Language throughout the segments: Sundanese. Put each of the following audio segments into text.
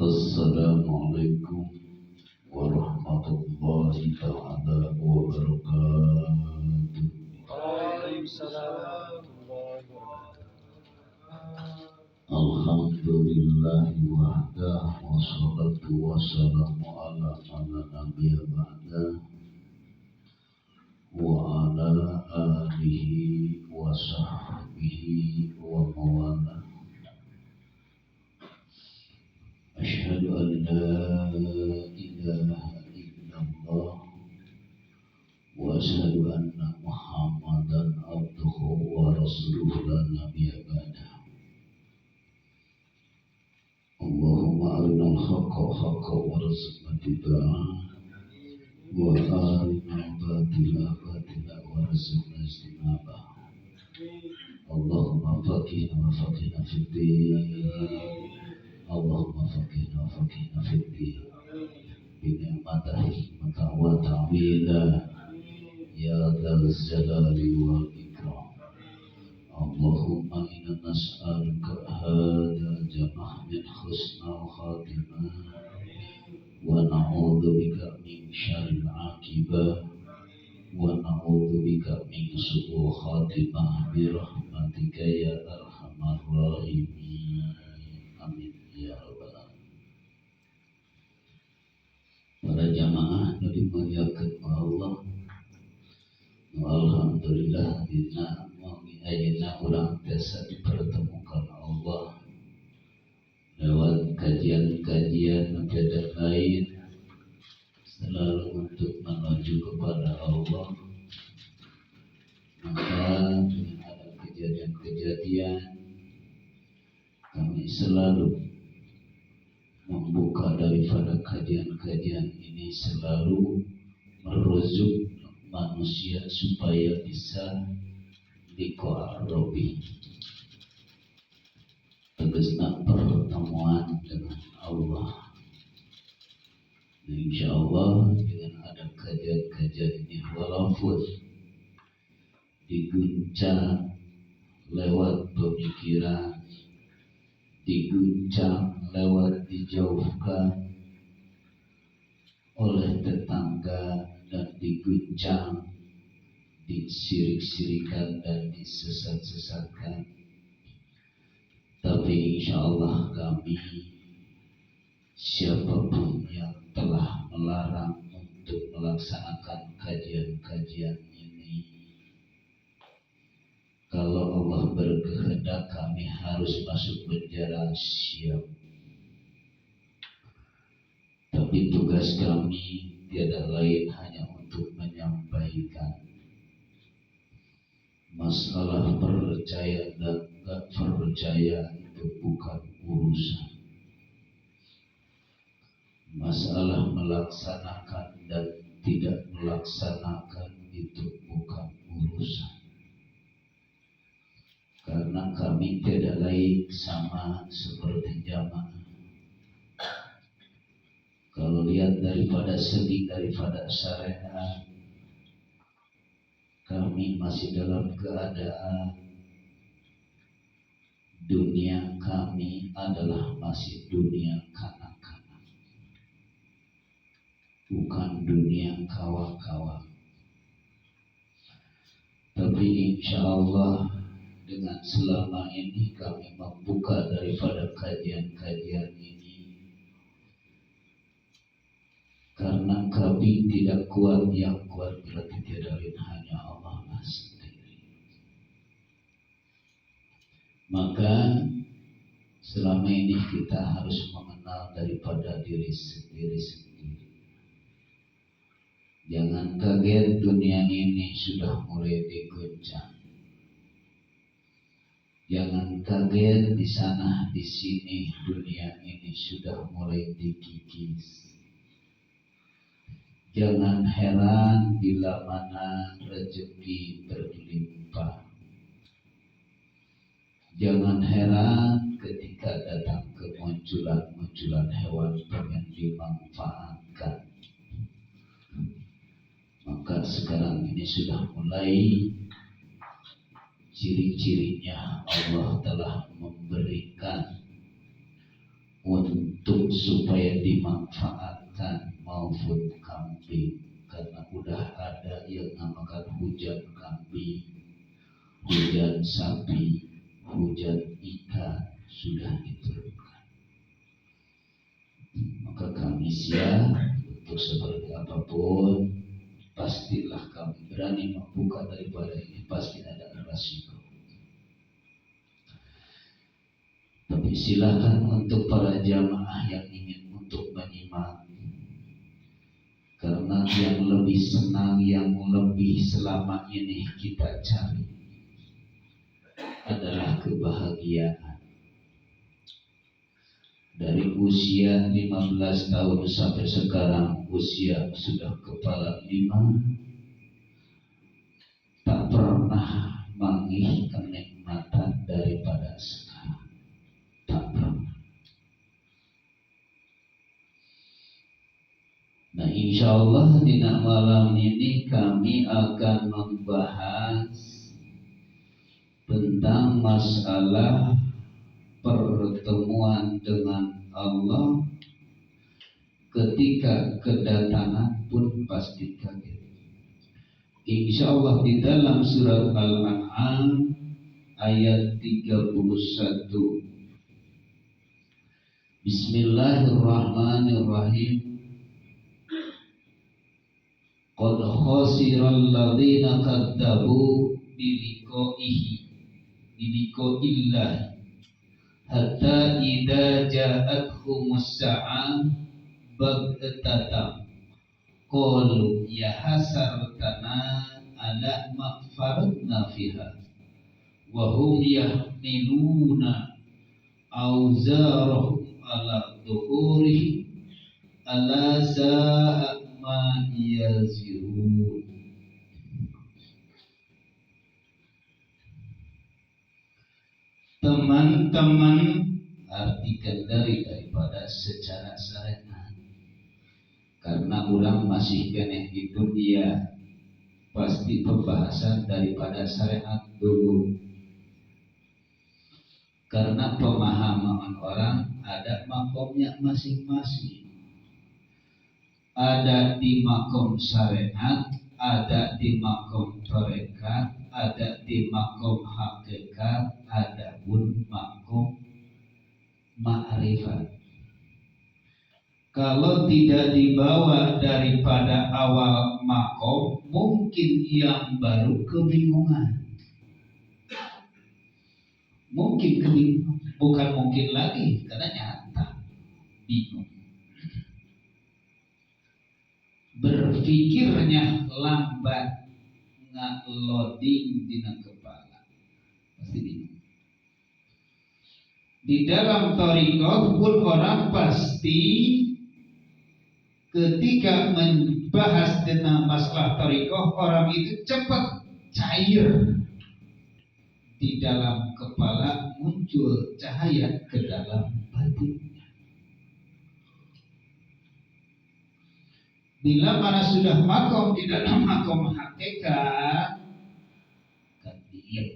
Assalamualaikum warahmatullahi ta'ala wabarakatuh. Waalaikumsalam warahmatullahi wabarakatuh. Alhamdulillahi wahdah, wassalatu wassalamu ala man la nabiyya ba'dah wa ala alihi wa sahbihi wa mawala. Asyhadu an la ilaha illallah wa asyhadu anna Muhammadan abduhu wa rasuluhu la nabiyya ba'dah. Allahumma arinal haqqa haqqan warzuqna ittiba'ah wa arinal batila batila warzuqna ijtinabah. Allahumma faqihna wa faqihna fid din. Allahumma faqihna wa faqihna fid din. Bi ni'mati hikmata wa ta'wila ya dzal jalali wal ikram. Allahumma inna nas'aluka hadzal jamah min husnil khatimah wa na'udzubika min syarril aqibah wa na'udzubika min su'il khatimah bi rahmatika ya arhamar rahimin. Amin ya rabbal alamin. Para jamaah nu dimuliakeun ku Allah, alhamdulillah dina ayeuna urang tiasa dipertemukan Allah lewat kajian-kajian nu tiada lain selalu untuk menuju kepada Allah. Maka dengan ada kejadian-kejadian kami selalu membuka daripada kajian-kajian ini, selalu merujuk manusia supaya bisa liqa Rabbi, tegasna pertemuan dengan Allah. Nah, insya Allah dengan ada kajian-kajian ini, walaupun diguncang lewat pemikiran, diguncang lewat dijauhkan oleh tetangga, dan diguncang, disirik-sirikan dan disesat-sesatkan, tapi insya Allah kami siapapun yang telah melarang untuk melaksanakan kajian-kajian ini, kalau Allah berkehendak kami harus masuk penjara, siap. Tapi tugas kami tiada lain hanya untuk menyampaikan masalah percaya dan tak percaya itu bukan urusan. Masalah melaksanakan dan tidak melaksanakan itu bukan urusan. Karena kami tidak lain sama seperti jamaah. Kalau lihat daripada segi daripada syariat, kami masih dalam keadaan dunia kami adalah masih dunia kanak-kanak, bukan dunia kawa-kawa. Tapi insya Allah dengan selama ini kami membuka daripada kajian-kajian ini, karena kami tidak kuat, yang kuat berarti tiada lain hanya Allah sendiri. Maka selama ini kita harus mengenal daripada diri sendiri sendiri. Jangan kaget dunia ini sudah mulai diguncang. Jangan kaget di sana di sini dunia ini sudah mulai dikikis. Jangan heran bila mana rezeki berlimpah. Jangan heran ketika datang kemunculan-munculan hewan pengen dimanfaatkan. Maka sekarang ini sudah mulai ciri-cirinya Allah telah memberikan untuk supaya dimanfaatkan maupun kambing, karena udah ada yang namakan hujan kambing, hujan sapi, hujan ikan sudah diturunkan. Maka kami siap untuk seperti apapun, pastilah kami berani membuka daripada ini, pasti ada resiko. Tapi silakan untuk para jamaah yang ingin untuk menyimak, karena yang lebih senang, yang lebih selama ini kita cari adalah kebahagiaan. Dari usia 15 tahun sampai sekarang usia sudah kepala 5, tak pernah manggih kenikmatan daripada sekarang. Tak pernah. Nah, insya Allah di malam ini kami akan membahas tentang masalah pertemuan dengan Allah ketika kedatangan pun pasti kaget. Insya Allah di dalam surat Al-An'am ayat 31. Bismillahirrahmanirrahim. Qad khasira alladzina kadzabu biliqa'ihi biliqa'illah hatta idza ja'athumus sa'ah baghtatan qalu ya hasartana ala ma faradna fiha wa hum yahmiluna awzarahum ala dhuhurihim ala sa'a ma yazirun. Teman-teman, artikan daripada secara syariat, karena orang masih keneh di dunia, pasti pembahasan daripada syariat dulu. Karena pemahaman orang ada makomnya masing-masing. Ada di makom syariat, ada di makom tarekat, ada di makom hakikat, ada pun makom ma'rifat. Kalau tidak dibawa daripada awal makom, mungkin yang baru kebingungan. Mungkin kebingungan, bukan mungkin lagi, karena nyata bingung. Berpikirnya lambat, nggak loading di kepala, pasti bingung. Di dalam thariqah pun orang pasti ketika membahas tentang masalah thariqah, orang itu cepat cair di dalam kepala, muncul cahaya ke dalam batinnya. Bila mana sudah makom di dalam makom hakikat, kan diam.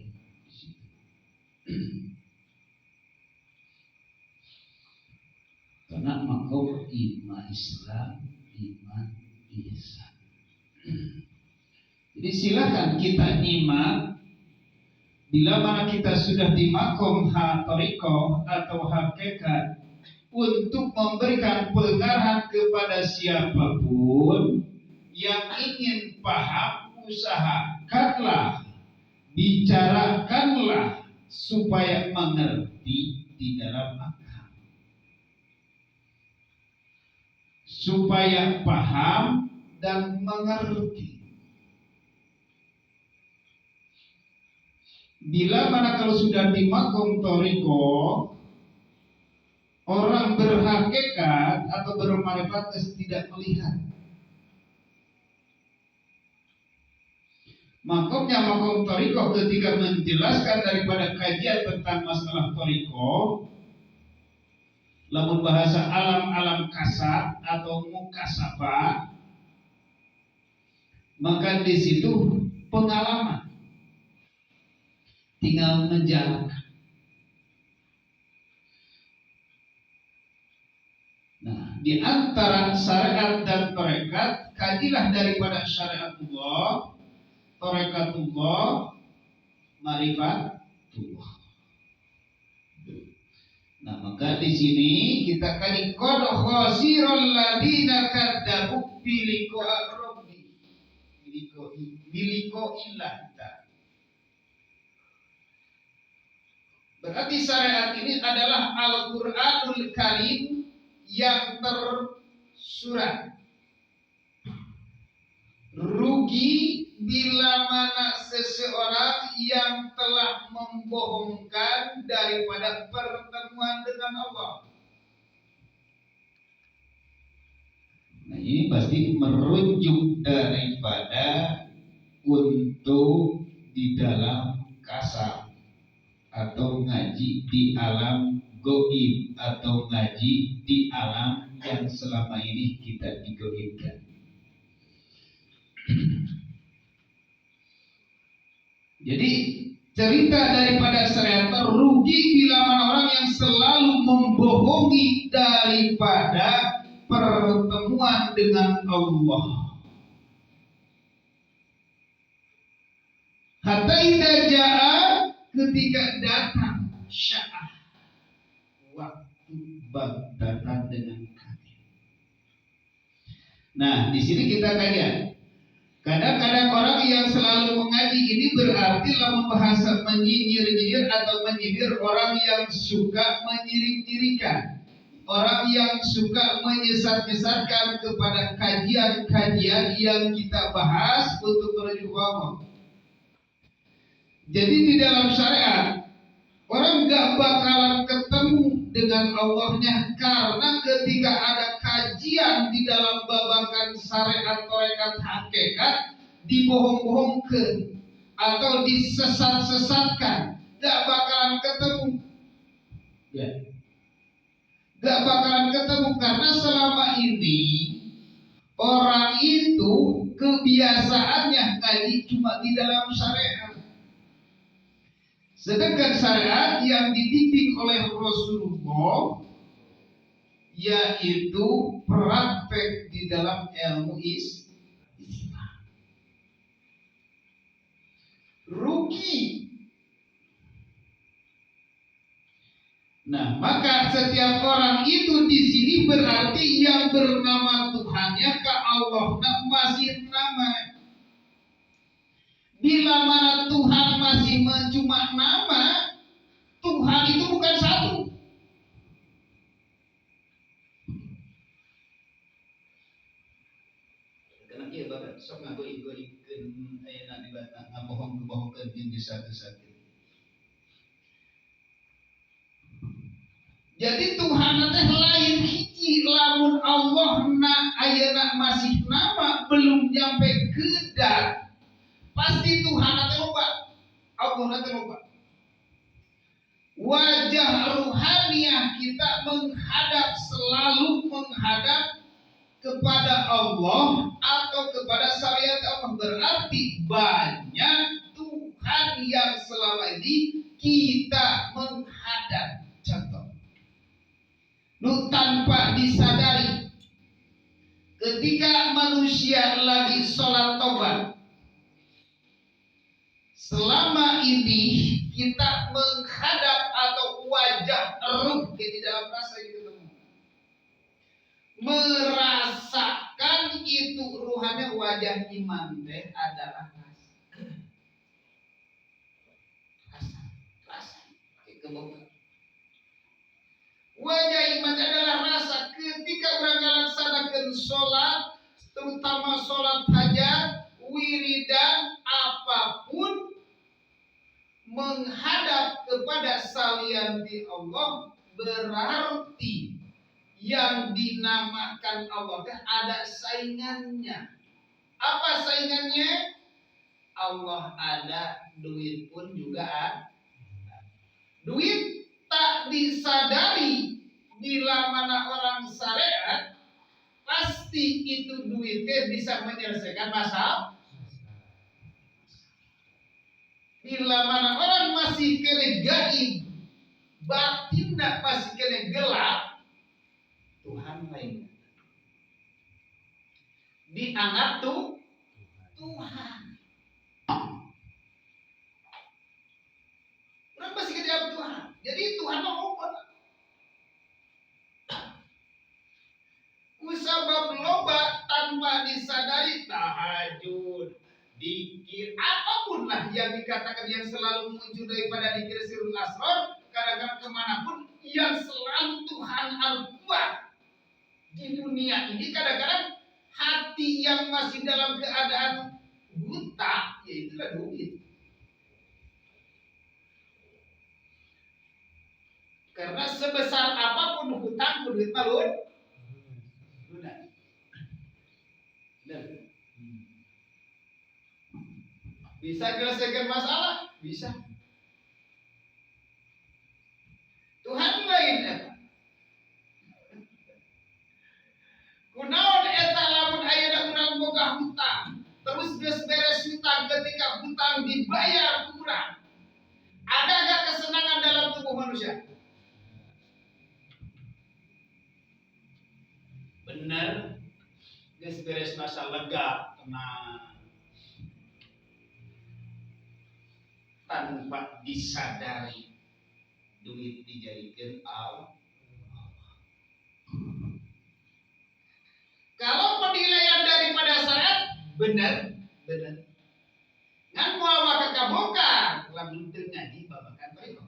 Karena makom iman Islam, iman ihsan. Jadi silakan kita nyimak. Bila mana kita sudah di makom thariqah atau hakikat, untuk memberikan pengarahan kepada siapapun yang ingin paham, usahakanlah, bicarakanlah supaya mengerti di dalam akal, supaya paham dan mengerti. Bila mana kalau sudah di makom thariqah, orang berhakikat atau bermarifat tidak melihat. Makomnya makom thariqah ketika menjelaskan daripada kajian tentang masalah thariqah, lamun bahasa alam-alam kasar atau mukasabah, maka di situ pengalaman tinggal menjalankan. Nah, Di antara syariat dan tarekat, kajilah daripada syariatullah, tarekatullah, marifatullah. Nah, maka di sini kita kaji qad khasiral ladina kadzabu bi liqa'i rabbi, bi liqa'illah. Berarti syariat ini adalah Al-Qur'anul Karim yang tersurat. Rugi bila mana seseorang yang telah membohongkan daripada pertemuan dengan Allah. Nah, ini pasti merujuk daripada untuk di dalam kasar atau ngaji di alam goib atau ngaji di alam yang selama ini kita digoibkan. Jadi cerita daripada syariat rugi bila mana orang yang selalu membohongi daripada pertemuan dengan Allah. Hatta idza jaa, ketika datang sya'ah, waktu bagdatan dengan kami. Nah, di sini kita kajian. Kadang-kadang orang yang selalu mengaji ini berarti lamun bahasa menyinyir-nyinyir atau menyindir orang yang suka menyirik-nyirikan, orang yang suka menyesat-nyesatkan kepada kajian-kajian yang kita bahas untuk menuju Allah. Jadi di dalam syariat orang gak bakalan ketemu dengan Allahnya karena ketika ada kajian di dalam babakan syariat tarekat hakikat dibohong-bohongkan atau disesat-sesatkan, gak bakalan ketemu. Ya. Gak bakalan ketemu karena selama ini orang itu kebiasaannya ngaji cuma di dalam syariat. Sedangkan syariat yang dibimbing oleh Rasulullah yaitu praktek di dalam ilmu Islam. Rugi. Nah, maka setiap orang itu di sini berarti yang bernama Tuhannya ke Allah masih nama. Bila mana Tuhan masih cuma nama, Tuhan itu bukan satu. Karena iya bapak sok ngagoib-goibkeun ayeuna di batang ngabohong-bohongkeun jeung disatu-satu. Jadi Tuhan teh lain hiji, lamun Allah na ayeuna masih nama belum nyampe ke dat. Pasti Tuhan nanti lupa, Allah nanti lupa. Wajah ruhaniah kita menghadap, selalu menghadap kepada Allah atau kepada syariat Allah. Berarti banyak Tuhan yang selama ini kita menghadap. Contoh, nu tanpa disadari, ketika manusia lagi sholat tobat, selama ini kita menghadap atau wajah ruh di dalam rasa gitu, merasakan itu ruhanya wajah iman teh adalah rasa, rasa, rasa itu wajah iman adalah rasa. Ketika orang melaksanakan sholat, terutama sholat hajat, wiridan, apapun, menghadap kepada salian di Allah, berarti yang dinamakan Allah ada saingannya. Apa saingannya? Allah ada, duit pun juga ada. Duit tak disadari bila mana orang syariat, pasti itu duitnya bisa menyelesaikan masalah. Bila mana orang masih kena gaib, batin masih kena gelap, Tuhan lainnya. Dianggap tuh Tuhan. Orang masih dianggap Tuhan. Jadi Tuhan mau apa? Kusabab loba tanpa disadari tahajud, dikir, apapun lah yang dikatakan yang selalu muncul daripada dikir sirul asror, kadang-kadang kemanapun yang selalu Tuhan al-kuat di dunia ini, kadang-kadang hati yang masih dalam keadaan buta, yaitulah duit. Karena sebesar apapun hutang, duit malun, lunas. Bisa menyelesaikan masalah? Bisa. Tuhan lain eta. Kunaon eta lamun ayeuna urang boga hutang, terus geus beres hutang, ketika hutang dibayar ku urang, ada gak kesenangan dalam tubuh manusia? Bener, geus beres masa lega, tenang. Tanpa disadari duit dijadikan Allah. Kalau penilaian daripada syariat benar, benar. Ngan moal kakabongkar lamun teu ngaji babakan toriko.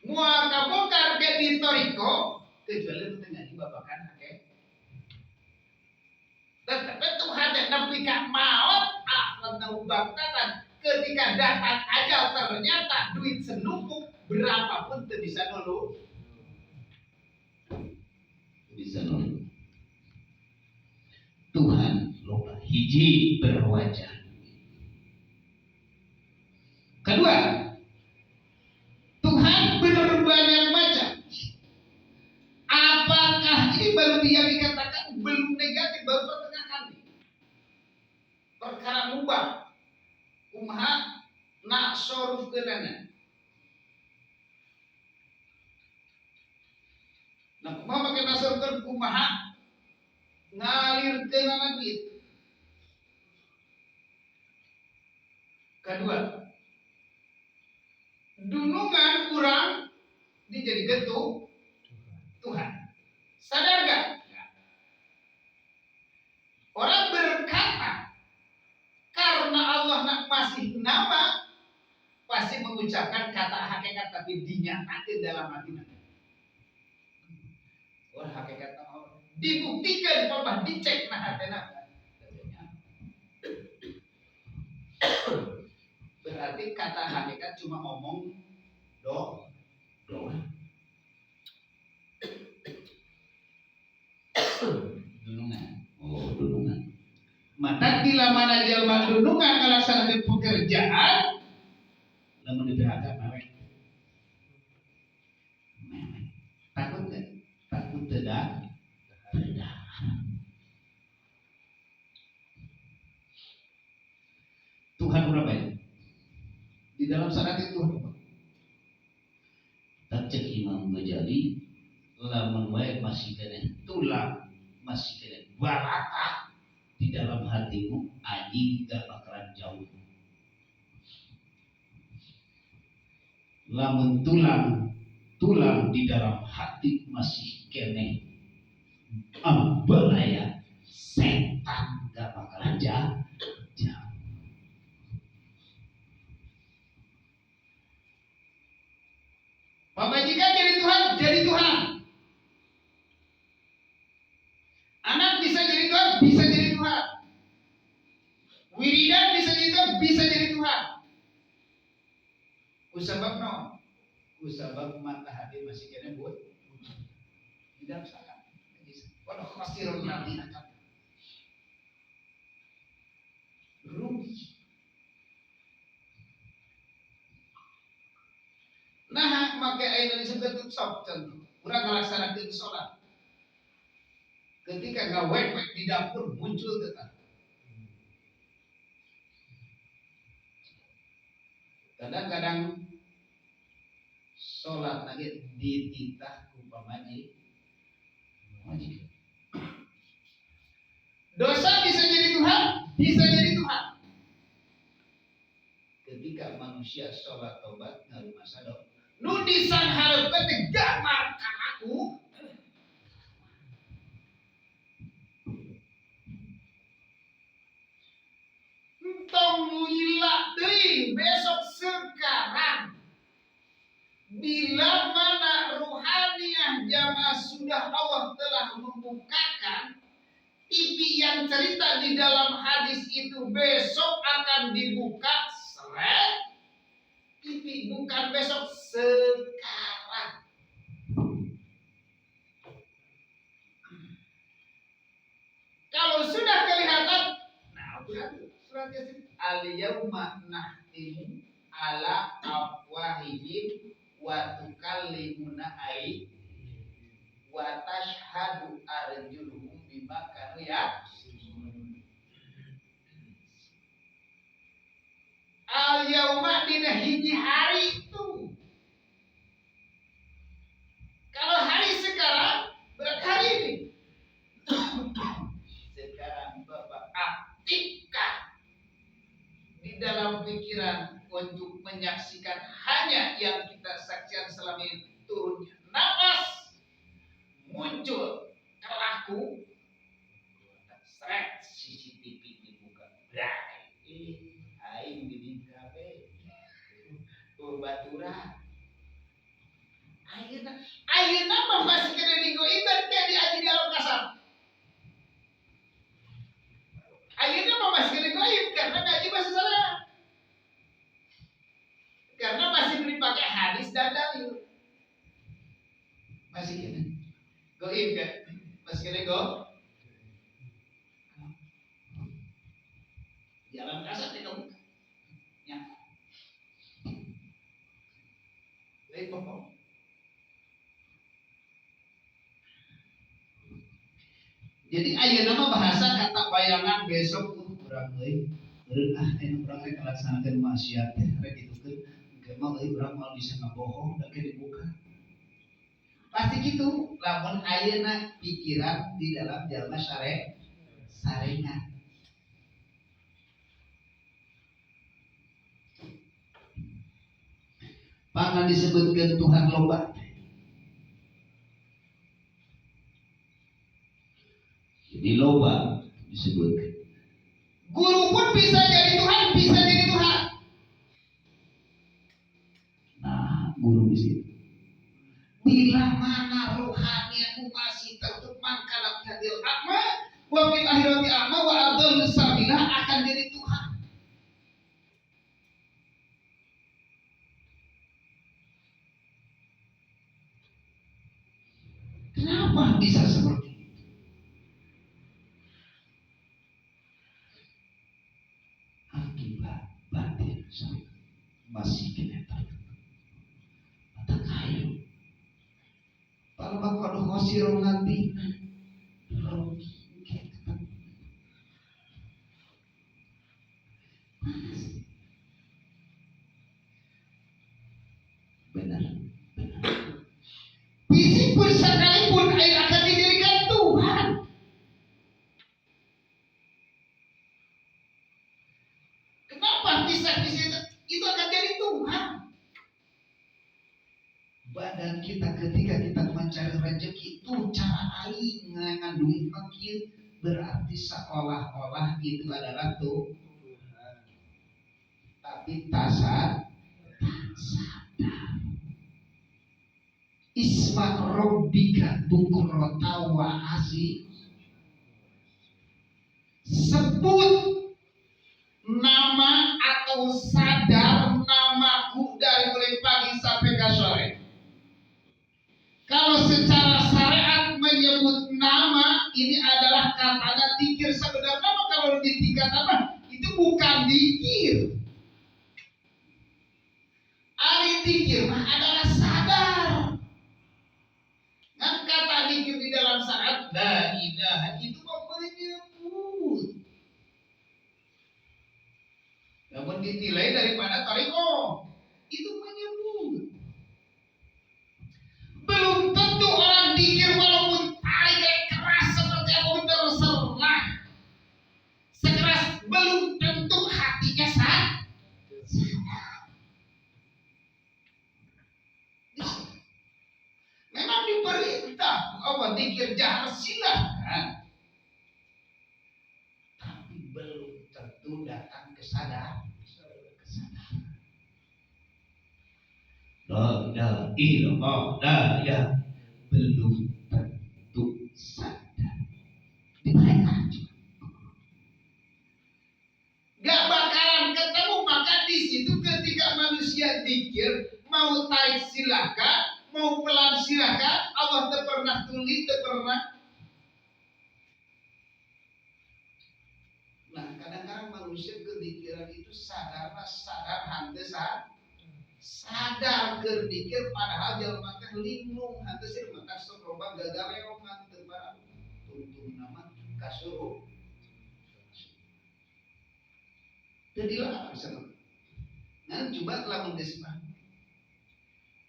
Moal kabongkar ke di toriko kecuali teu ngaji babakan hakikat. Tetapi Tuhan yang nepi ka maot akhadnahu baghtatan, ketika datang ajal ternyata duit senumpuk berapapun teu bisa nulung. Bisa nulung. Tuhan loba hiji berwajah. Kedua, Tuhan berbanyak macam. Apakah ini baru dia dikatakan belum negatif, baru pertengahan nih. Perkara mubah. Kumaha nak sorufkeunana. Nah, kumaha make nasorkeun kumaha ngalirkeunana duit. Kedua, dunungan urang dijadikeun Tuhan. Sadar gak? Orang berkata karena Allah nak masih nama pasti mengucapkan kata hakikat tapi dinyatakan dalam hati nanti. Oh, hakikat Allah dibuktikan papa dicek nah hatena. Berarti kata hakikat cuma omong doang. Dunungan. Oh, dunungan. Mata bila mana jelma dunungan ngalaksanakeun pekerjaan lamun di PHK mewek. Mewek. Takut teh? Takut tidak? Tidak. Tuhan berapa ya? Di dalam syariat itu Tuhan berapa? Tak cek Imam Ghazali lamun wae masih keneh tulang, masih keneh barakah di dalam hatimu, anjing gak bakalan jauh. Lamun tulang di dalam hati masih keneh ambelaya, setan gak bakalan jauh. Pamajikan jadi Tuhan, jadi Tuhan. Anak bisa jadi Tuhan, bisa jadi Tuhan. Wiridan bisa jadi Tuhan, bisa jadi Tuhan. Kusabab no, kusabab mata hati masih kena buat tidak salah. Walau khasirul ladina kafaru. Rugi. Nah, maka ayeuna disebut sok contoh. Urang ngalaksanakeun salat. Ketika ngawek-wek di dapur muncul tetap. Kadang-kadang sholat lagi dititah ku pamajikan. Dosa bisa jadi Tuhan, bisa jadi Tuhan. Ketika manusia sholat tobat ngarumasa do. Nu disanghareupeun teh gak maka aku. Entong lila teuing besok sekarang. Bila mana ruhaniah jamaah sudah Allah telah membukakan TV yang cerita di dalam hadis itu besok akan dibuka seret. TV bukan besok, sekarang. Kalau sudah kelihatan, nah surat Yasin, al-yauma nahtimu ala afwahihim wa tukallimuna ai wa tashhadu arjuluhum bima kanu yaksubun. Al yauma dina hiji hari itu. Kalau hari sekarang berarti hari ini. Sekarang Bapak aktifkan di dalam pikiran untuk menyaksikan hanya yang kita saksikan selama ini, turunnya nafas, muncul kelaku, seret CCTV dibuka, brai, aing di kafe, baturan, ayeuna, ayeuna mah masih kena digoiban kayak diaji di alam kasar. Ayeuna mah masih kena goib karena ngaji masih salah. Karena masih dipakai hadis dan dalil. Masih kena goib kan? Masih kena go? Di alam kasar tidak buka. Ya. Lain pokok. Jadi ayeuna mah bahasa kata bayangan besok urang euy. Meureun ah enak urang rek ngalaksanakeun maksiat teh rek kitukeun. Engke mah euy urang moal bisa ngabohong da ke dibuka. Pasti gitu lamun ayeuna pikiran di dalam jalma sarengan. Pangan disebutkan Tuhan loba. Jadi loba disebutkan. Guru pun bisa jadi Tuhan, bisa jadi Tuhan. Nah, guru di situ. Bila mana ruhaniahmu masih tertutup, maka hadil akma wa fil akhirati a'ma wa adallu sabila akan jadi Tuhan. Kenapa bisa seperti itu? Akibat batin saya masih kena tertutup. Mata kayu. Kalau bapak khosiro nanti rogi ketemu. Benar, benar. Fisik pun sekalipun air akan dijadikan Tuhan. Kenapa bisa itu akan jadi Tuhan? Badan kita ketika kita mencari rezeki itu cara aing ngan duit makin berarti seolah-olah itu adalah tuh. Tapi tak sadar. Isma robbika bukrota wa asi. Sebut nama atau sadar namaku dari mulai pagi sampai ke sore. Kalau secara syariat menyebut nama ini adalah katanya dikir. Sebenarnya kalau di tingkat apa itu bukan dikir. Ari dikir mah adalah sadar. Kan kata dikir di dalam syariat la ilaha itu menyebut. Namun dinilai daripada toriko itu menyebut. Belum tentu orang dikir walaupun tarik keras seperti apapun terserah. torikoh dikir jahar silahkan, tapi belum tentu datang kesadaran. Kesadaran. La ilaha illallah, la ya, belum tentu sadar. Di mereka juga gak bakalan ketemu. Maka di situ ketika manusia dikir, mau tarik silakan, mau pelan silakan, Allah tak pernah tuli, tak pernah. Nah, kadang-kadang manusia kedikiran itu sadar, sadar hante sadar kerdikir, padahal jelema teh linglung hante sih mata sok loba gagareongan teu barang tuntung nama kasuruh. Teu dilarang sama. Nah, coba lamun geus mah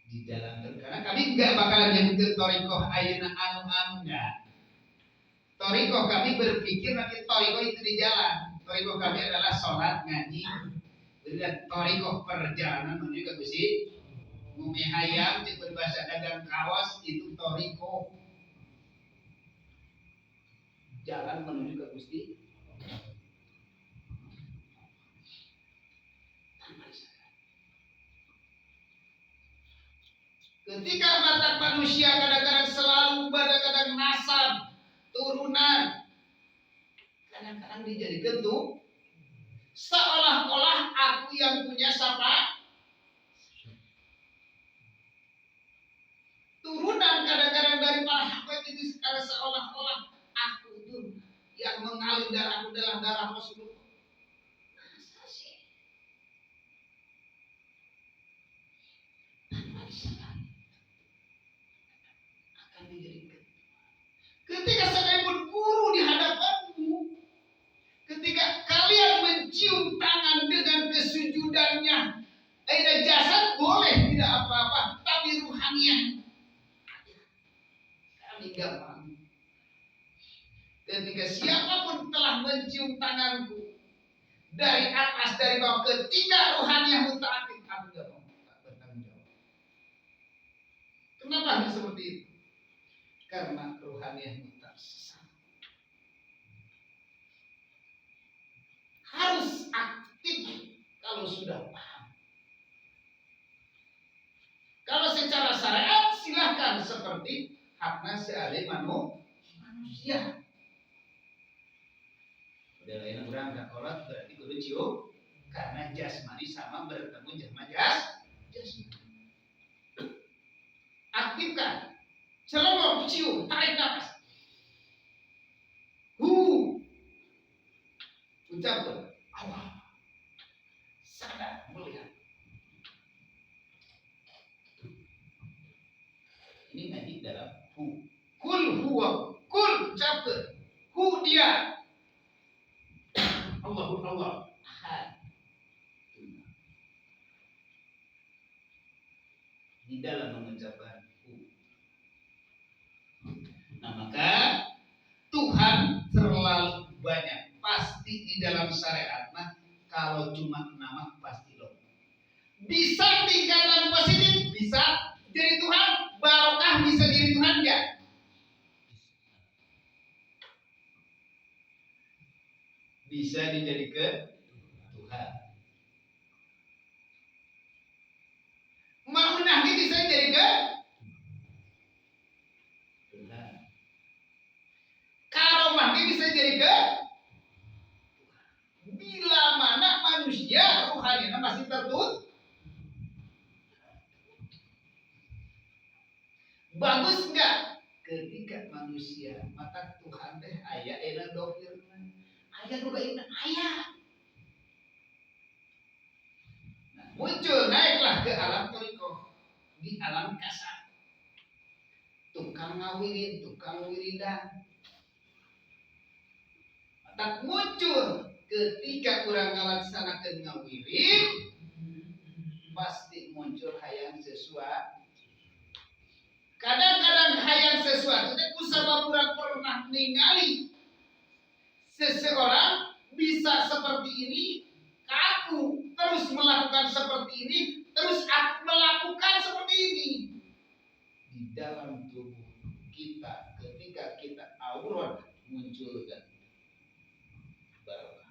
di dalam, karena kami nggak bakalan nyebutkeun thoriqoh ayeuna anu-anu, enggak. Thoriqoh kami berpikir nanti thoriqoh itu di jalan. Thoriqoh kami adalah sholat, ngaji. Dan thoriqoh perjalanan menuju ke Gusti. Ngumi hayam cek berbahasa dagang kawas itu thoriqoh. Jalan menuju ke Gusti. Ketika mata manusia kadang-kadang selalu kadang-kadang nasab, turunan, kadang-kadang dijadikan tuh seolah-olah aku yang punya sapa. Turunan kadang-kadang dari para habaib itu sekarang seolah-olah aku itu yang mengalir darahku adalah darah Rasulullah. Masa sih? Tanpa disadari akan dijadikan. Ketika sekalipun guru di hadapanmu, ketika kalian mencium tangan dengan kesujudannya, ada jasad boleh tidak apa-apa, tapi ruhaniah kami gak mau. Ketika siapapun telah mencium tanganku dari atas dari bawah, ketika ruhaniah mutaakif, aku gak mau, tak bertanggung jawab. Kenapa harus seperti itu? Karena ruhaniah tersesat. Harus aktif kalau sudah paham. Kalau secara syariat silahkan seperti hakna seali manusia. Udah lain urang ka kolot berarti kudu cium karena jasmani sama bertemu sama jasmani. Aktifkan. Celongok, cium, tarik nafas. Hu. Ucapkan Allah. Sadar melihat. Ini ngaji dalam hu. Kul huwa, kul ucapkan. Hu dia. Allahu Allah. Ahad. Di dalam mengucapkan hu. Nah, maka Tuhan terlalu banyak. Pasti di dalam syariat mah kalau cuma nama pasti loh. Bisa tingkatan positif, bisa jadi Tuhan, barokah bisa jadi Tuhan enggak? Bisa dijadikan Tuhan. Maunah ini bisa dijadikan Tuhan. Karomah ini bisa dijadikan Tuhan. Bila mana manusia ruhaninya masih tertutup. Bagus enggak? Ketika manusia mata Tuhan teh aya enak dohirna. Aya nu gaibna aya. Nah, muncul naiklah ke alam thoriqoh, di alam kasar. Tukang ngawirid, tukang wiridan. Tak muncul ketika kurang ngalaksanakeun ngawirid, pasti muncul hayang sesuatu. Kadang-kadang hayang sesuatu teh kusabab urang pernah ningali seseorang bisa seperti ini, aku terus melakukan seperti ini, terus aku melakukan seperti ini. Di dalam tubuh kita Ketika kita aurat munculkan barokah.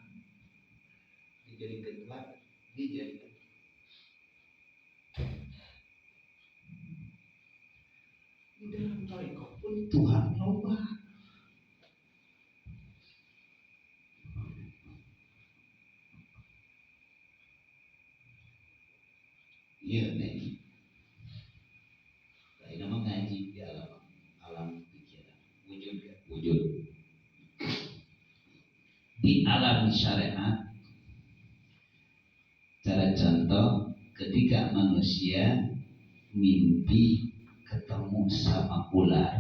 Dijadikan Tuhan, dijadikan. Di dalam thariqah pun Tuhan loba. Iya nih. Lain nama ngaji di alam alam pikiran, wujud ya, wujud. Di alam syariat, cara contoh ketika manusia mimpi ketemu sama ular.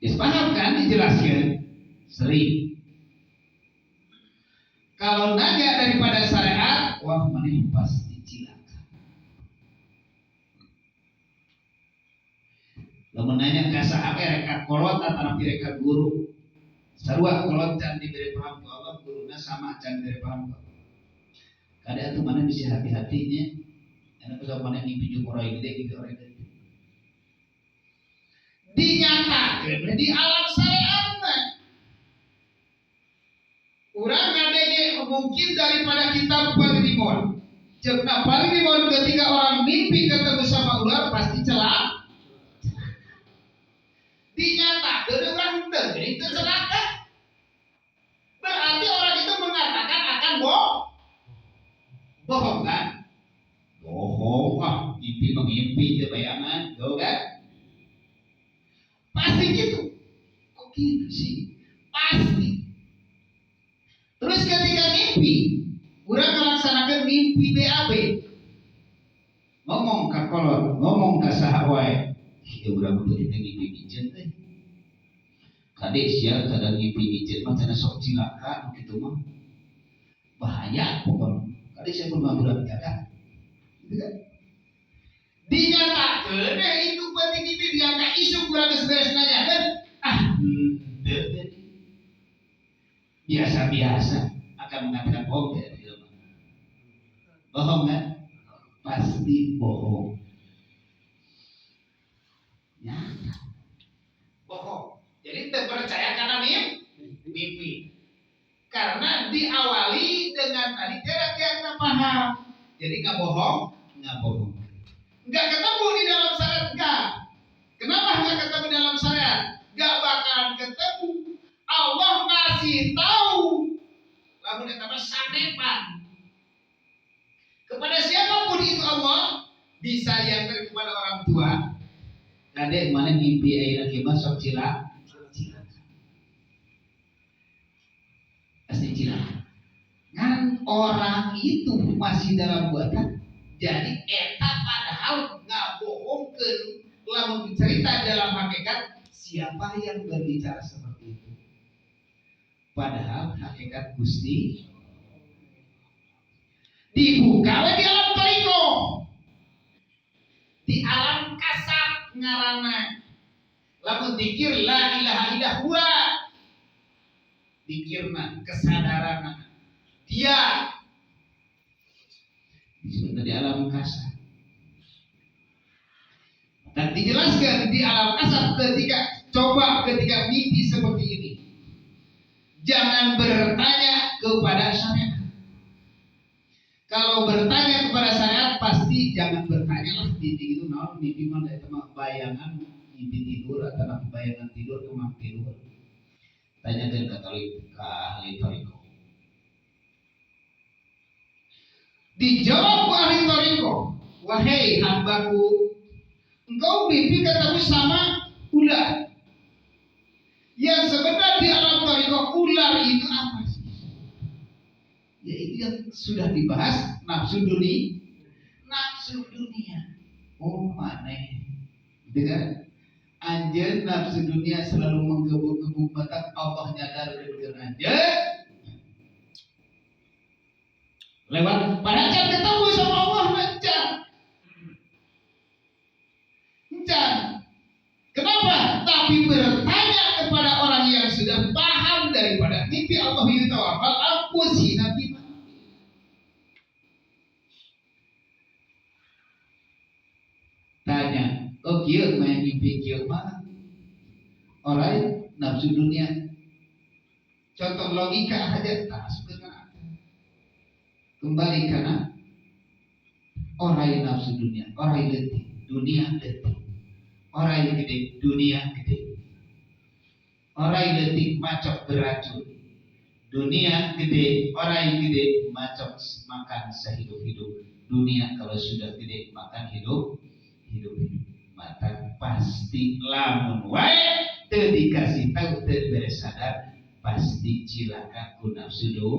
Ya, paham kan dijelaskan? Sering. Kalau nanya daripada syariat, wah mana pasti cilaka. Lamun nanya ka saha rek ka kolot atanapi rek ka guru. Sarua kolot can diberi paham ku Allah, guruna sama can diberi paham ku Allah. Kada atuh mana bisa hati-hatinya. Enak sok mana mimpi jeung orang gede gitu orang gede. Dinyatakeun di alam syariat mah. Urang ngadenge mungkin daripada kitab Palinimon. Ceuk Palinimon ketika orang mimpi ketemu sama ular pasti celaka. Dinyatakan orang teu geuning teu celaka. Berarti orang itu mengatakan akan bohong. Bohong kan? Bohong, ah, mimpi mengimpi teu bayangan, tuh kan? Pasti gitu. Kok gitu sih? Pasti. Terus ketika mimpi, urang melaksanakan mimpi BAB. Ngomong ka kolot, ngomong ka saha wae. Ya urang mah teu ngimpi miceun teh. Kade sia kadang ngimpi miceun mah cenah sok cilaka nu kitu mah. Bahaya pokona. Kade sia pun urang jaga. Gitu kan? Dinyatakeun itu penting mimpi diangka isuk urang geus beres nanyakeun, ah henteu teh. Biasa-biasa akan mengatakan bohong ya, bohong kan? Pasti bohong. Nyata. Bohong. Jadi terpercaya karena mimpi. Karena diawali dengan tadi tidak yang paham. Jadi nggak bohong, nggak bohong. Nggak ketemu di dalam syariat nggak. Kenapa nggak ketemu dalam syariat? Nggak bakalan ketemu. Allah ngasih tahu. Lamun eta mah sanepan. Kepada siapapun itu Allah bisa yang kepada orang tua. Kadek mana mimpi ayeuna kieu mah sok cilaka. Cilaka. Pasti cilaka. Ngan orang itu masih dalam buatan. Jadi eta padahal ngabohongkeun lamun cerita dalam hakikat siapa yang berbicara seperti itu. Padahal hakikat Gusti dibuka we di alam thariqah. Di alam kasab ngaranna. Lamun dikir la ilaha illa huwa. Dikirna kesadaranna. Dia disebut di alam kasab. Dan dijelaskan di alam kasab ketika coba ketika mimpi seperti ini. Jangan bertanya kepada syariat. Kalau bertanya kepada syariat pasti jangan bertanya lah mimpi itu naon mimpi mah da eta mah bayangan mimpi tidur atau napi bayangan tidur kemang tidur. Tanyakeun ka ka ahli thariqah. Dijawab ku ahli thariqah, wahai hambaku, engkau mimpi ketemu sama ular. Yang sebenarnya di alam thariqah ular itu apa sih? Ya itu yang sudah dibahas nafsu dunia, nafsu dunia. Oh maneh, gitu kan? Anjeun nafsu dunia selalu menggebu-gebu mata Allah nyadar dengan anjeun. Lewat pada jam ketemu sama Allah encan. Encan. Kenapa? Tapi bertanya kepada orang yang sudah paham daripada mimpi Allah yutawaffal anfus nabi. Tanya, oh kieu mah mimpi kieu mah. Orai nafsu dunia. Contoh logika aja tak asupkeun. Kembali karena orai nafsu dunia, orai leutik, dunia leutik. Orai gede, dunia gede. Orai leutik macok beracun. Dunia gede, orai gede macok makan sehidup-hidup. Dunia kalau sudah gede makan hidup, hidup hidup. Mata pasti lamun wae teu dikasih tahu teu bere sadar pasti cilaka ku nafsu do.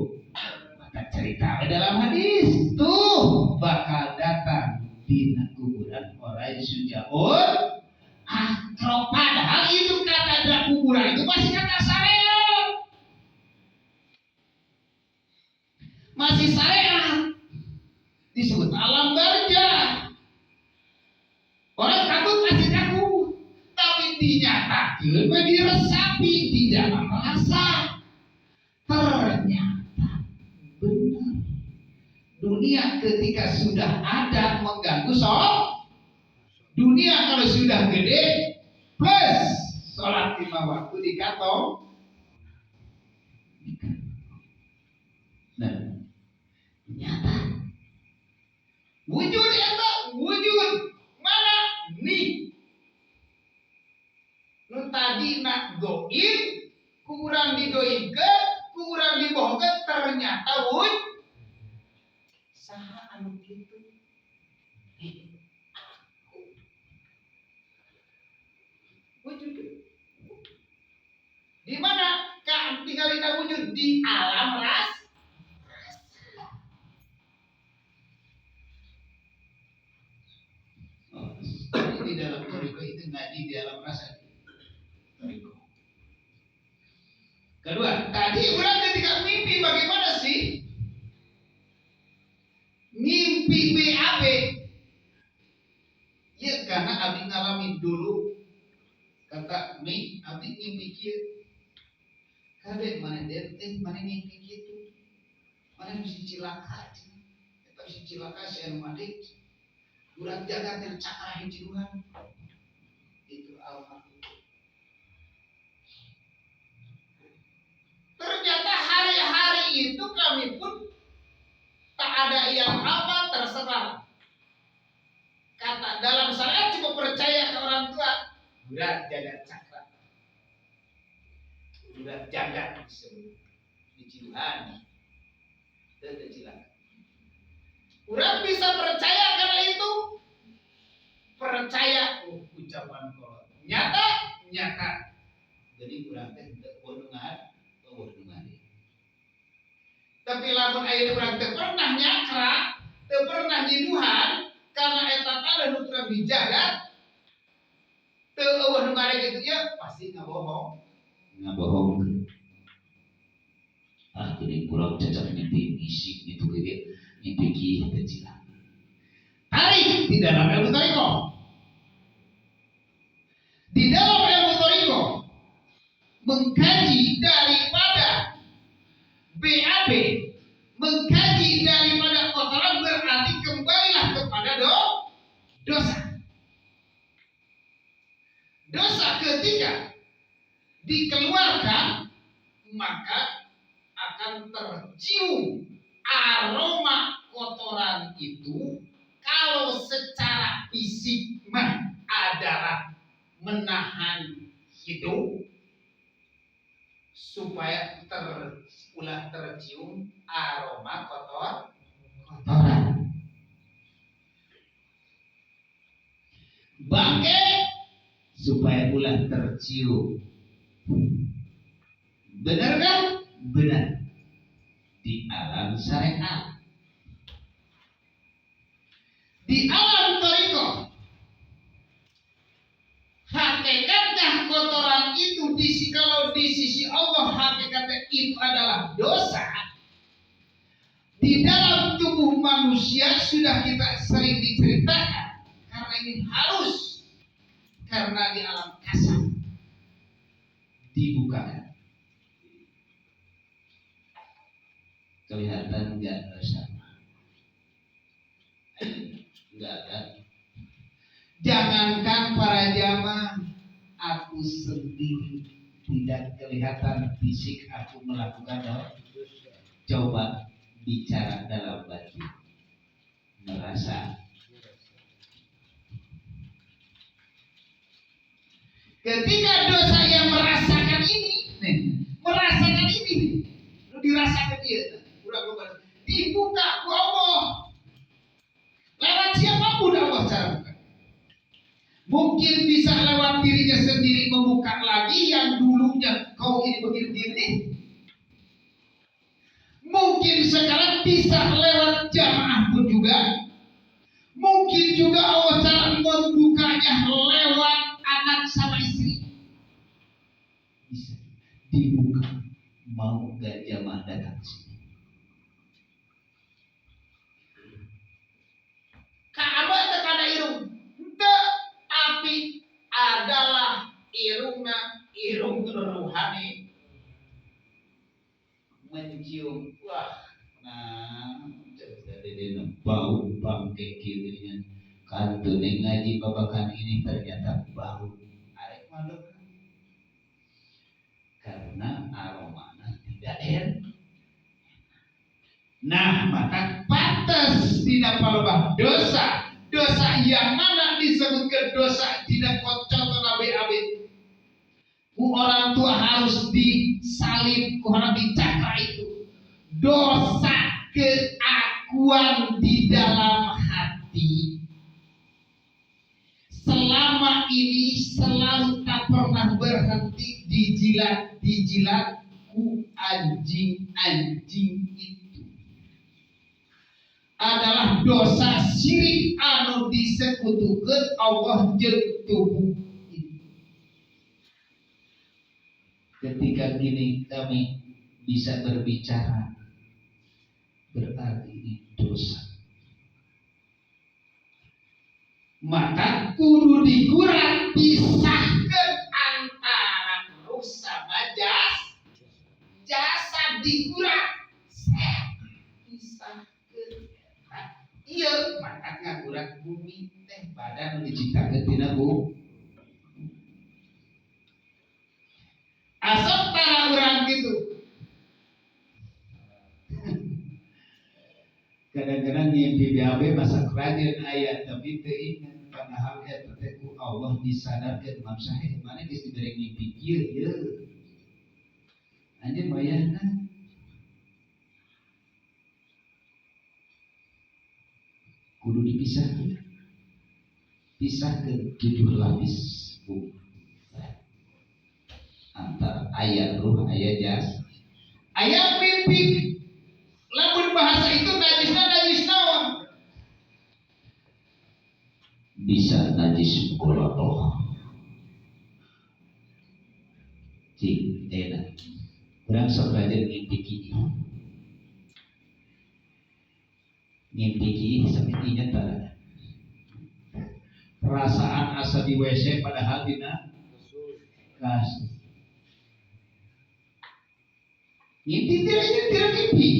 Maka cerita dalam hadis tuh bakal datang di kuburan orai sujaun akro. Padahal itu kata kuburan itu masih kata syariat, masih syariat disebut alam barzah. Orang takut masih takut, tapi dinyatakan diresapi di dalam rasa. Ternyata benar. Dunia ketika sudah ada mengganggu sholat. Dunia kalau sudah gede plus sholat 5 waktu di kantong. Nah, nyata. Wujud eta wujud mana nih? Nu tadi nak goib, kurang digoibkeun, kurang dibohongkeun, ternyata wujud. Saha anu kitu? Aku. Wujud. Di mana? Kak tinggalin wujud di alam ras. Oh, di dalam toriko itu ngaji di alam rasa. Toriko. Kedua, tadi orang ketika mimpi bagaimana sih? Mimpi BAB. Ya karena abi ngalamin dulu. Kata mi, abi ngimpi kieu. Kade mana dente, mana ngimpi kitu. Mana bisa cilaka. Eta bisa cilaka si anu madik. Urang jaga teh cakra hiji Tuhan. Itu almarhum. Ternyata hari-hari itu kami pun tak ada yang apa terserah. Kata dalam saya cukup percaya ke orang tua. Berat jaga cakra. Berat jaga disebut di Ciluhan. Dan cilaka. Orang bisa percaya karena itu. Percaya ucapan kolot. Nyata, nyata. Jadi urang teh teu wonungan, wonungan. Tapi lamun aya urang teu pernah nyakra, teu pernah nyiduhan karena eta tanda nu kurang dijaga, teu eueuh nu ngare kitu ya pasti ngabohong. Ngabohong. Ah, geuning kurang cacak mimpi ngising gitu ge mimpi kieu teh cilaka. Tarik di dalam ilmu toriko. Di dalam ilmu toriko mengkaji daripada BAB, mengkaji daripada kotoran berarti kembalilah kepada dosa. Dosa ketika dikeluarkan maka akan tercium aroma kotoran itu. Kalau secara fisik mah adalah menahan hidup supaya ulah tercium aroma kotoran. Bangke supaya ulah tercium. Benar kan? Benar. Di alam syariat. Di alam toriko, hakikatnya kotoran itu kalau di sisi Allah hakikatnya itu adalah dosa. Di dalam tubuh manusia sudah kita sering diceritakan karena ini harus, karena di alam kasar dibukakan. Kelihatan nggak dosa? Enggak kan? Jangankan para jamaah, Aku sendiri tidak kelihatan fisik aku melakukan dosa. Coba bicara dalam batin, merasa. Ketika dosa yang merasakan ini, nih, merasakan ini, lu dirasakan dia, kurang dibuka ku Allah. Lewat siapapun Allah cara buka. Mungkin bisa lewat dirinya sendiri membuka lagi yang dulunya kau ini begini-begini. Mungkin sekarang bisa lewat jamaah pun juga. Mungkin juga Allah cara membukanya lewat anak sama istri. Bisa dibuka. Mau gak jamaah datang sini? Kaaba teu kana irung. Henteu, tapi adalah irungna irung ruhani mencium. Wah, nah, jadi bau bangke kieu kantun ngaji babakan ini ternyata bau arek mondok karena aromana tidak enak. Nah, maka pantas tidak palebah dosa. Dosa yang mana disebutkan dosa tidak contoh nabi abid. Ku orang tua harus disalib, ku orang dicakra itu. Dosa keakuan di dalam hati selama ini selalu tak pernah berhenti dijilat, dijilat ku anjing-anjing itu adalah dosa syirik anu disekutukeun Allah jeung tubuh ini. Ketika gini kami bisa berbicara, berarti ini dosa. Maka kudu digurat, pisahkan antara ruh sama jasad digurat, pisahkan. Iya, maka ngagurat bumi teh badan nu diciptakeun tina bumi. Asal tara urang gitu. Kadang-kadang ngimpi BAB masa kerajaan ayat tapi teu ingat padahal eta teh ku Allah disadarkeun mam sahe mana geus dibere ngimpi kieu ieu. Anjeun wayahna kudu dipisahkeun. Pisahkeun 7 lapis bumi. Antara ayat ruh ayat jas. Ayat mimpi lamun bahasa itu najisna najis naon? Bisa najis mughalatoh. Cing enak. Urang sok rajin ngimpi kieu. Ngimpi kieu sampe ingat tara. Perasaan asa di WC padahal dina kasur. Ngimpi tidak tidak mimpi.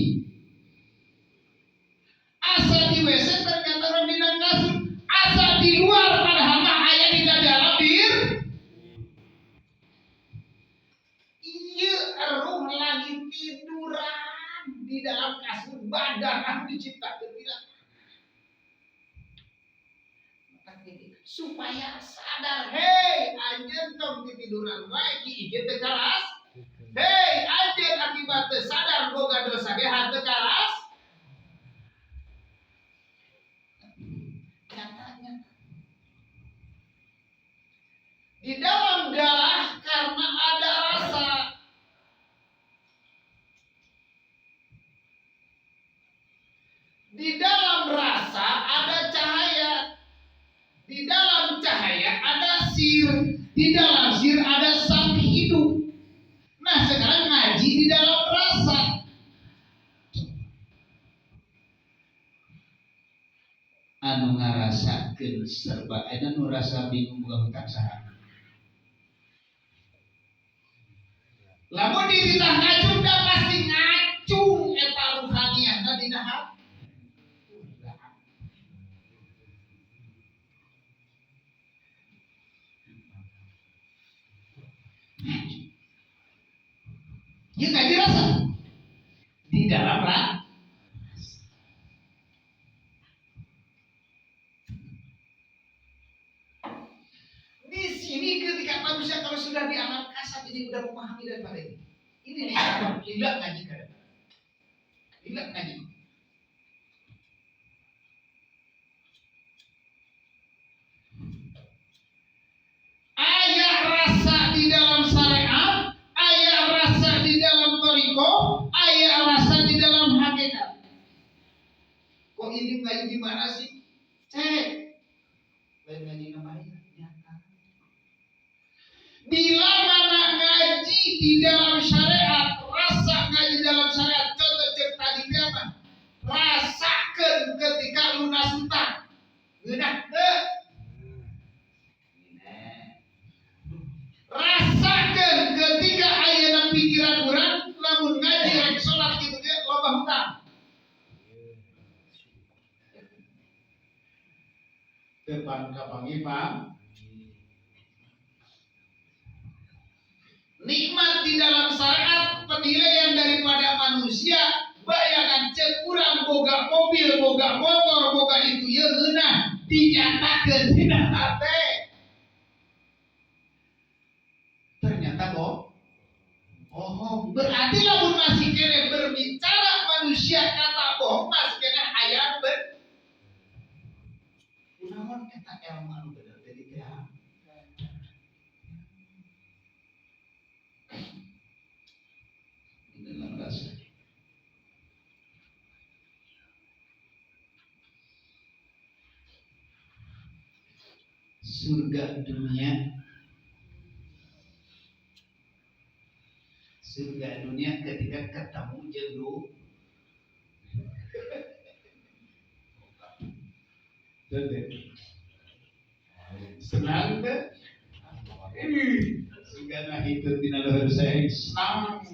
Asa di WC ternyata orang dina kasur. Asa di luar padahal mah aya di dalam bir. Iya, ruh lagi tiduran di dalam kasur badan anu diciptakeun tidak. Supaya sadar, hei anjeun tong titiduran wae ki ieu teu karas. Hei anjeun akibat teu sadar boga dosa ge henteu karas. Nyatanya di dalam darah karena ada rasa. Di dalam rasa ada cahaya. Di dalam cahaya ada sir. Di dalam sir ada sang hidup. Nah sekarang ngaji di dalam rasa. Anu ngarasakeun serba eta nu rasa bingung boga hutang saha. Lamun dititah ngacung da pasti ngacung eta ruhaniahna dina hati. Ieu ngaji rasa di dalam rasa. Di sini ketika manusia kalau sudah di alam kasat ini udah memahami daripada ini. Ini disebut lila ngaji kadang. Lila ngaji. Ayat rasa di dalam syariat, ayat rasa di dalam thariqah, ayat rasa di dalam hakikat. Kok ini ngaji gimana sih? Cek. Lain ngaji ngapain? Nyata. Bila mana ngaji di dalam syariat, rasa ngaji dalam syariat, contoh cek tadi apa? Rasakan ketika lunas utang. Ngeunah teu? Rasakan ketika ayeuna pikiran urang lamun ngaji rek salat kitu ge loba hutang. Depan kapanggih Pak. Nikmat di dalam syariat penilaian daripada manusia, bayangan cek urang boga mobil, boga motor, boga itu ye ngeunah dinyatakeun dina hate. Ternyata bohong. Berarti lamun masih kene berbicara manusia kata bohong masih kene hayang ber. Kunaon eta ilmu anu bener teh di teh. Di dalam rasa. Surga dunia. Surga dunia ketika ketemu jeung lu. Senang teh? Surga nah itu tina luhur saya senang.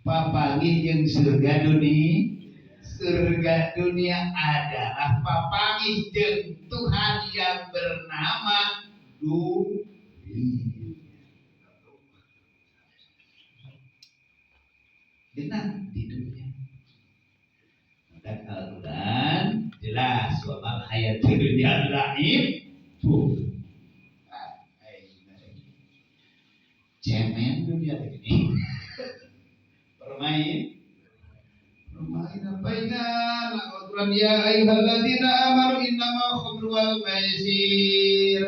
Papanggih jeung surga dunia. Surga dunia adalah papanggih jeung Tuhan yang bernama Dunia. Benar di dunia. Dan Al-Quran jelas wa mal hayatud dunya la'ib. Cemen dunia ini. Permain. Permain apa ini? Al-Quran ya ayyuhalladzina amanu innamal khamru wal maisir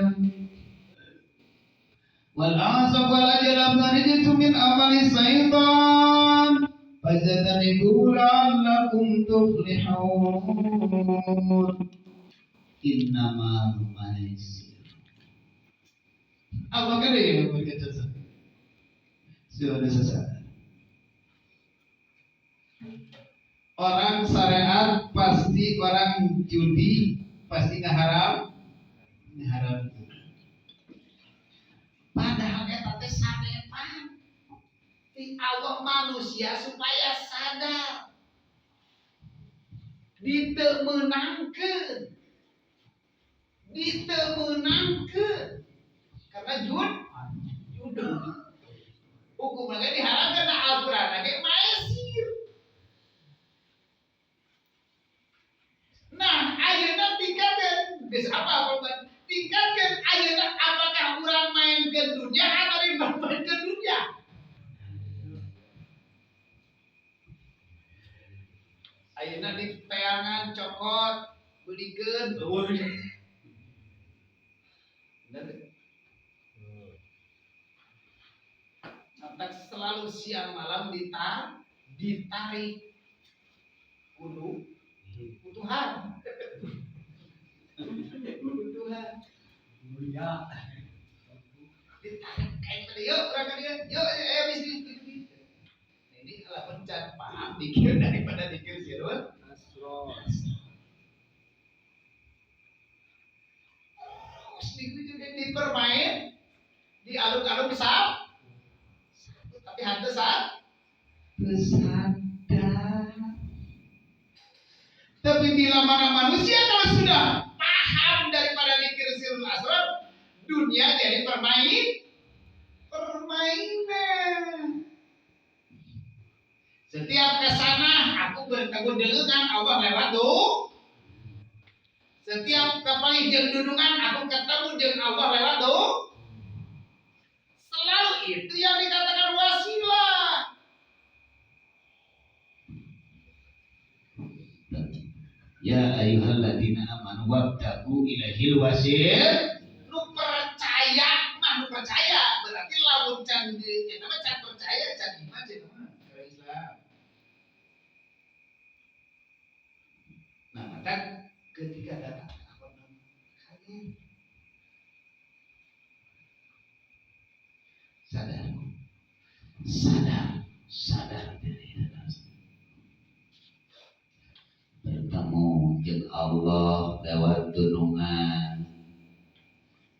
wal ansab wal azlam rijsun min amali syaitan fajtanibu la'allakum tuflihun. Innamal maisir. Allah kan ya berkata sudah selesai. Orang syariat pasti orang judi pasti ngaharam ngaharam. Padahal eta teh sanepan ti Allah manusia supaya sadar. Ditemenangkeun. Ditemenangkeun. Karena judi. Hukumna ge diharamkeun na Al-Qur'an ge maisir. Nah, ayeuna tingkatkeun geus apa korban? Tingkatkeun ayeuna apakah urang mainkeun dunia atau dimainkeun dunia? Ayeuna di peangan cokot beulikeun eueuh. Bener teu? Sampai selalu siang malam ditarik kudu Tuhan. Tuhan. Mulia. Ditarik kayak tadi, yuk berangkat dia, yuk bisnis. Nah, ini adalah pencat paham dikir daripada dikir sirul. Terus juga dipermain, dialung-alung sab, tapi hantu sab, sadar. Tapi bila mana manusia kalau sudah paham daripada dikir sirul asrar, Dunia jadi permainan. Setiap kesana aku bertemu dengan Allah lewat tuh. Setiap kapanggih jeung dunungan aku ketemu jeung Allah lewat tuh. Selalu itu yang dikatakan wasilah. Ya ayyuhalladzina amanu wabtaghu ilaihil wasil. Nu percaya mah nu percaya berarti lamun can di eta mah can percaya can iman cenah mah cara Islam. Nah, maka ketika datang apa namanya? Sadar. Sadar, sadar diri, sadar. Bertemu jeung Allah lewat dunungan.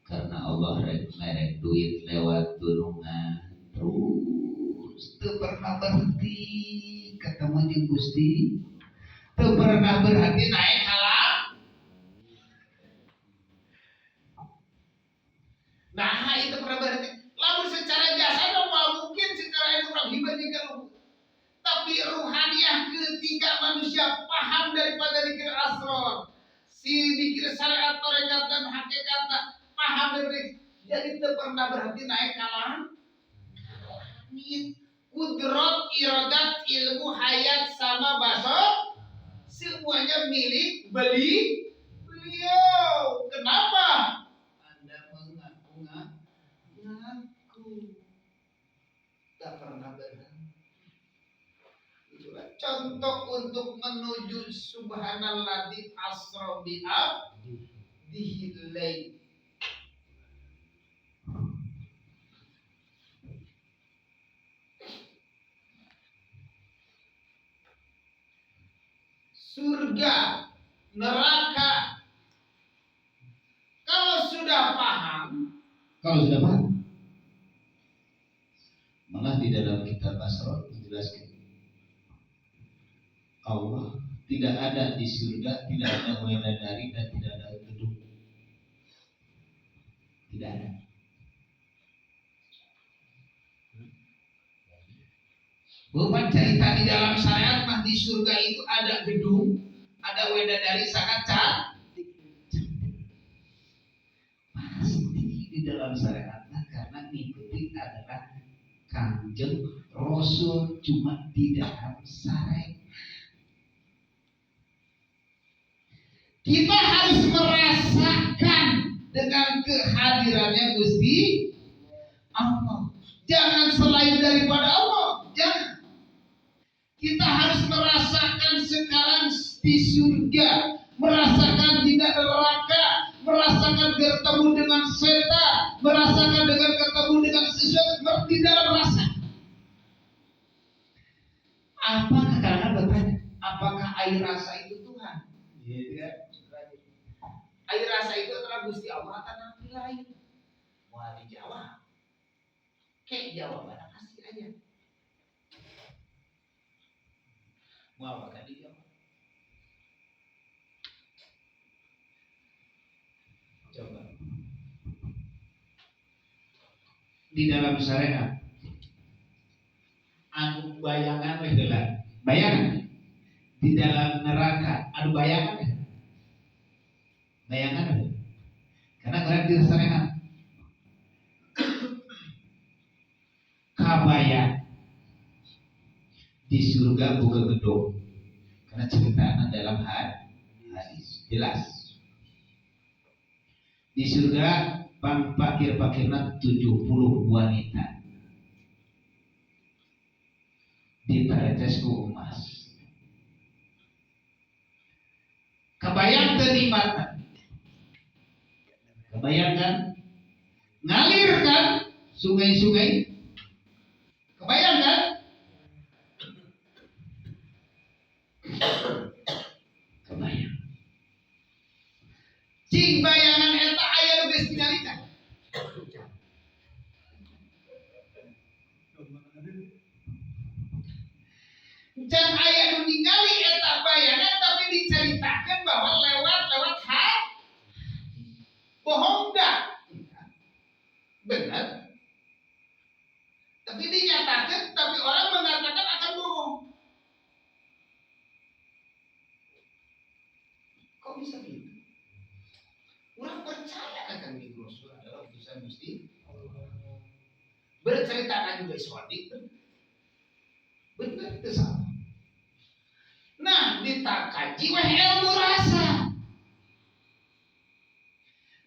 Karena Allah rek merek duit lewat dunungan. Terus teu pernah berhenti ketemu jeung Gusti. Teu pernah berhenti naik halal. Nah, itu pernah berhenti. Lalu secara jasa dong, mungkin secara itu orang hebat jika tapi ruhaniah ketika manusia paham daripada dikir asror, si dikir syariat, tarekat dan hakikat, paham dari jadi tidak pernah berhenti naik kalah. Langit, kudrot, iradat, ilmu, hayat sama basor semuanya milik beliau. Kenapa? Anda mengaku ngaku tak pernah berhenti. Itulah contoh untuk menuju subhanalladzi asra bi abdihi lail. Surga, neraka. Kalau sudah paham, kalau sudah paham, malah di dalam kitab Asrar menjelaskan Allah tidak ada di surga, tidak ada widadari dan tidak ada gedung. Tidak ada. Bukan cerita di dalam syariat mah di surga itu ada gedung, ada widadari sangat cantik. Pasti di dalam syariat mah karena ngikutin adalah Kanjeng Rasul cuma di dalam syariat. Kita harus merasakan dengan kehadirannya Gusti Allah. Jangan selain daripada Allah, jangan. Kita harus merasakan sekarang di surga, merasakan tidak neraka, merasakan bertemu dengan setan, merasakan dengan ketemu dengan sesuatu di dalam rasa. Apakah kadang bertanya, apakah air rasa itu Tuhan? Iya, air rasa itu adalah Gusti Allah atau nabi lain? Wah, dijawab. Kayak jawaban kasih aja. Mau apa dijawab? Coba. Di dalam syariat anu bayangan weh heula. Bayangan. Di dalam neraka anu bayangan weh. Bayangan weh. Karena orang di syariat kabayan di surga buka gedung. Karena ceritanya dalam hadis jelas. Di surga pakir-pakirna 70 wanita. Ditareces ku emas. Kebayang teu nikmatna? Kebayang kan? Ngalir kan sungai-sungai? Kebayang kan? Kebayang. Cing bayangan eta aya nu geus ningali can? Can aya nu ningali eta bayangan tapi diceritakan bahwa lewat-lewat hati. Bohong dah? Kok bisa begitu? Orang percaya akan Kanjeng Rasul adalah utusan Gusti. Bercerita juga sodik, benar itu salah. Nah, ditakaji weh ilmu rasa.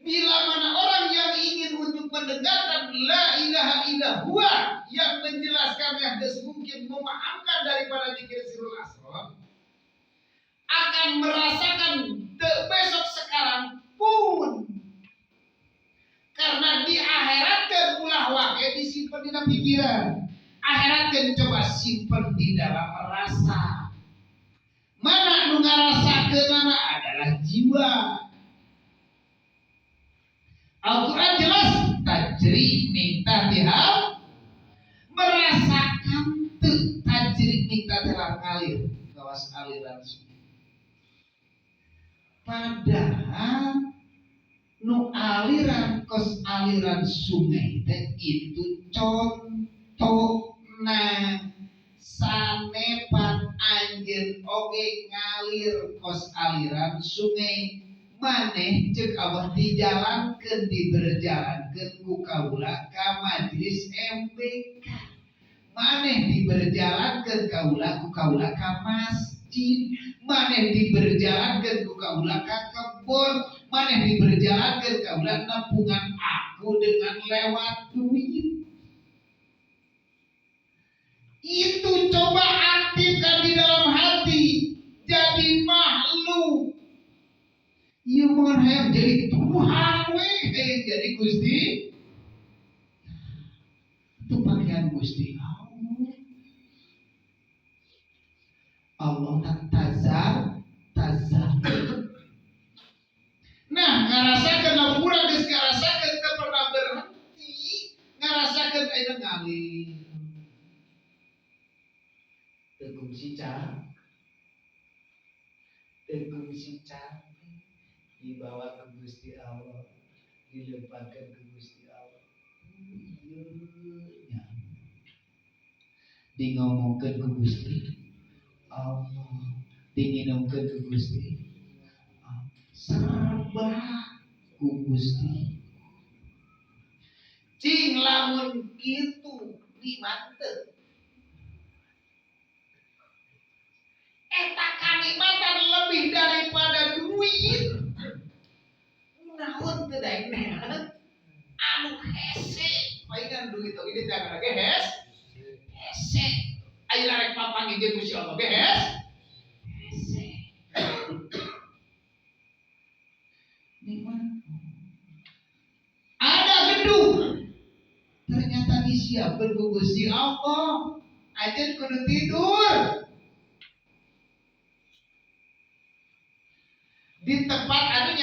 Bila mana orang yang ingin untuk mendengarkan la ilaha illa huwa yang menjelaskan yang mungkin memahamkan daripada zikir sirrul asrar akan merasakan besok sekarang pun, karena di akhirat ulah wae disimpan di dalam pikiran, akhirat coba simpan di dalam rasa. Mana nu ngarasakeunana adalah jiwa. Al-Quran jelas tajri min tahtihal, merasakan teu tajri min tahtihal, ngalir kawas aliran sungai. Padahal nu aliran kos aliran sungai teh itu contohna, sanepan anjeun oge ngalir kos aliran sungai. Maneh cek Allah dijalankeun, diberjalankeun ku kaula ka majelis MBK, maneh diberjalankeun kaula ku kaula ka masjid, maneh diberjalankeun ku kaula ka kebon, maneh diberjalankeun kaula nepungan aku dengan lewat duit. Itu coba aktifkan di dalam hati, jadi makhluk. Ieu mah hayang jadi Tuhan we, hayang jadi Gusti. Itu pakaian Gusti Allah. Allah tak tazar tazar. Nah, ngarasakeun lamun urang geus ngarasakeun teu pernah berhenti, ngarasakeun ayeuna ngalir. Teu kungsi teu kungsi capek, dibawa ke Gusti Allah, dilempahkan ke Gusti Allah. Iya, di ngomongkeun ke Gusti Allah, dinginumkeun ke Gusti Allah. Serba ku Gusti. Cing lamun kitu nikmat teu? Eta kanikmatan lebih daripada duit. Naon teu daek neangan anu hese, palingan duit oge teh ge hese. Ayeuna rek papanggih jeung Gusti Allah ge hese. Nikmat. Ada gedung ternyata disiapkan ku Gusti Allah, aja kudu tidur di tempat anu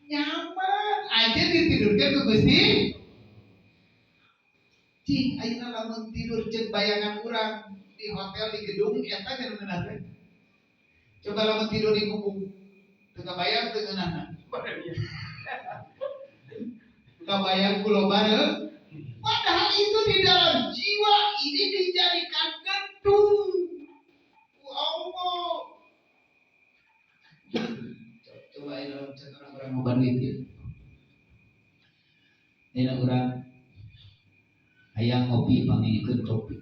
nyaman aja, ditidurkan ku Gusti. Cing ayeuna lamun tidur cek bayangan urang di hotel, di gedung eta geus ngeunah teh. Coba lamun tidur di gubuk, teu kabayang, teu ngeunahna. Kabayang ku loba. Padahal itu di dalam jiwa ini dijadikan gedung ku Allah. Coba ini dalam orang mau duit ya. Ini orang hayang ngopi, pangikeun kopi.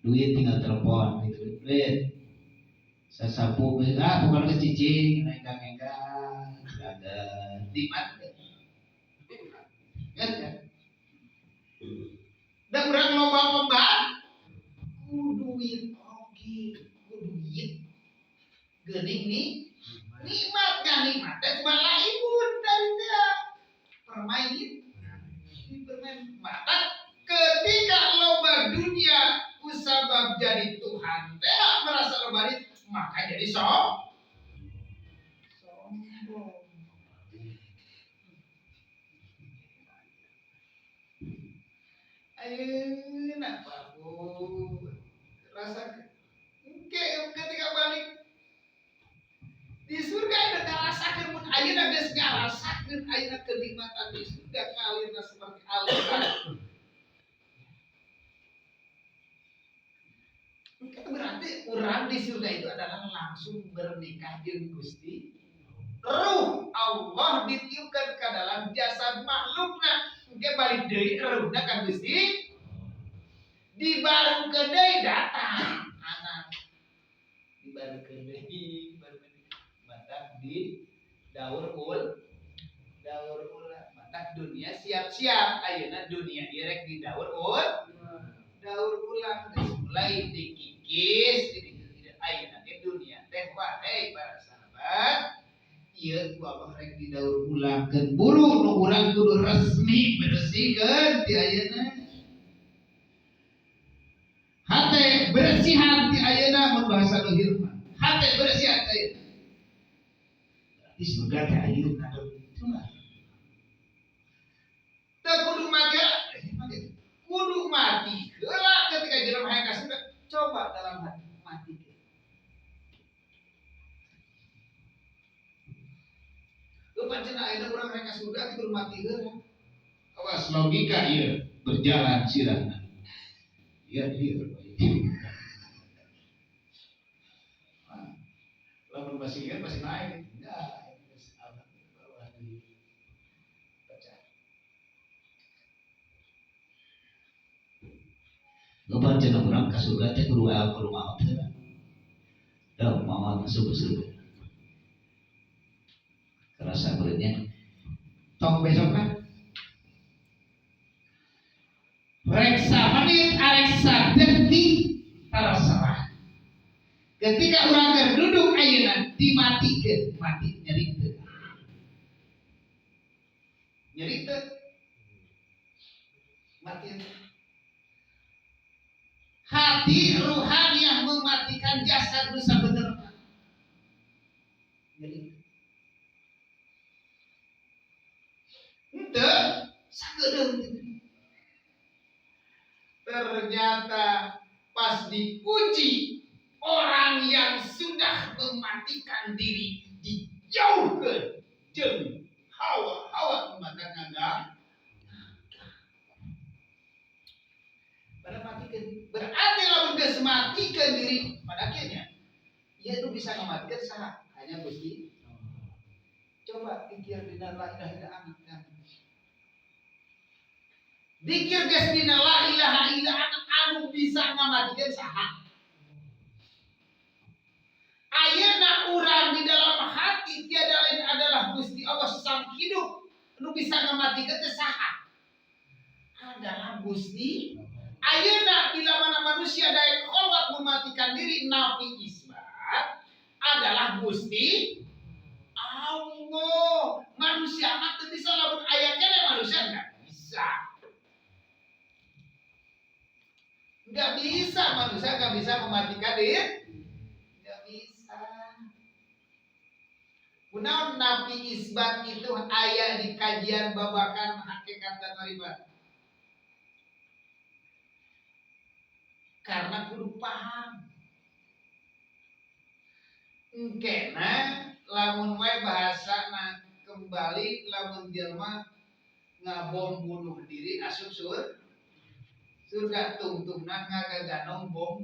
Duit tinggal telepon gitu. Duit. Sasapu, ah bukan ke cicing, enggang-enggang, ada nikmat. Ya, ya. Dan urang loba pembat, ku duit oge, ku duit. Geuning nih, nikmat kan, nikmat teh cuma laibun dari dia permain permain mata. Ketika loba dunia usabab jadi Tuhan teh merasa loba duit, maka jadi sombong. Ayeuna Pak Bu rasa engke ketika balik di surga ada ngarasakeun, mun ayeuna geus ngarasakeun ayeuna kenikmatan di surga ngalirna seperti aliran. Itu berarti Berarti urang di surga itu adalah langsung bernikah jeung Gusti. Ruh Allah ditiupkan ke dalam jasad makhlukna. Engke balik deui ruhna ka Gusti. Dibarengkeun deui datang anak. Dibarengkeun deui, barengkeun matak di daur daur ulang. Matak dunia siap-siap ayeuna dunia ieu rek didaur daur ulang, geus mulai dikikis ayeuna ge dunia teh. Wahai para sahabat, ieu ku Allah rek didaur ulangkeun. Buru nu urang kudu resmi bersihkeun ti ayeuna, hate bersihan ti ayeuna. Mun bahasa luhur mah hate bersihan ti ayeuna, berarti surga teh ayeuna. Cuma teu kudu mati, kudu mati heula ketika jelema hayang ka surga. Coba dalam hati mati. Lu pancen ayeuna urang hayang ka surga kudu mati heula. Awas, logika ieu berjalan sirahna. Iya, iya. Lamun masih lihat masih naik. Enggak, ini bawah di pecah. Lu pancen urang ka surga teh kudu kudu maot heula. Dah maot masuk ke surga. Kerasa beratnya. Tong besok kan? Rek samenit arek sadetik terserah. Ketika urang keur duduk ayeuna dimatikeun, mati nyeri teu? Nyeri teu? Mati. Hati ruhaniah mematikan jasad nu sabenerna. Nyeri. Henteu sakedeung gitu. Ternyata pas diuji, orang yang sudah mematikan diri dijauhkan jeung hawa-hawa maka ngagang pada matikan. Berarti lamun geus matikeun diri pada akhirnya ia itu bisa mematikan saha? Hanya Gusti. Coba pikir dina la ilaha illa anta. Dikir geus dina la ilaha illa anta, anu bisa ngamatikeun saha? Ayeuna urang di dalam hati tiada lain adalah Gusti Allah sang hidup. Anu bisa ngamatikeun teh saha? Adalah Gusti. Ayeuna bila mana manusia daek kholwat mematikan diri, nafi isbat adalah Gusti Allah. Manusia mah teu bisa, lamun aya keneh manusia enggak bisa. Enggak bisa, manusia enggak bisa mematikan diri. Enggak bisa. Kunaon nafi isbat itu aya di kajian babakan hakikat dan marifat? Karena kudu paham. Engkena lamun wae bahasana kembali, lamun jelma ngabom bunuh diri asup surga, tungtungna ngagaganong bom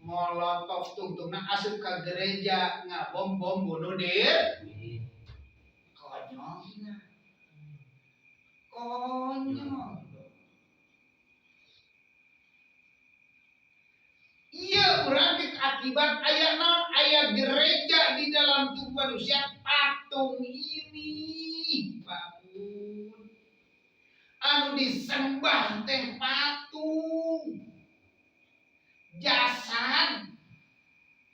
molotov, tungtungna asup ka gereja ngabom bom bunuh diri. Konyol. Konyol. Iya, berarti akibat aya naon? Aya gereja di dalam tubuh manusia, patung ini, bangun. Anu disembah teh patung. Jasad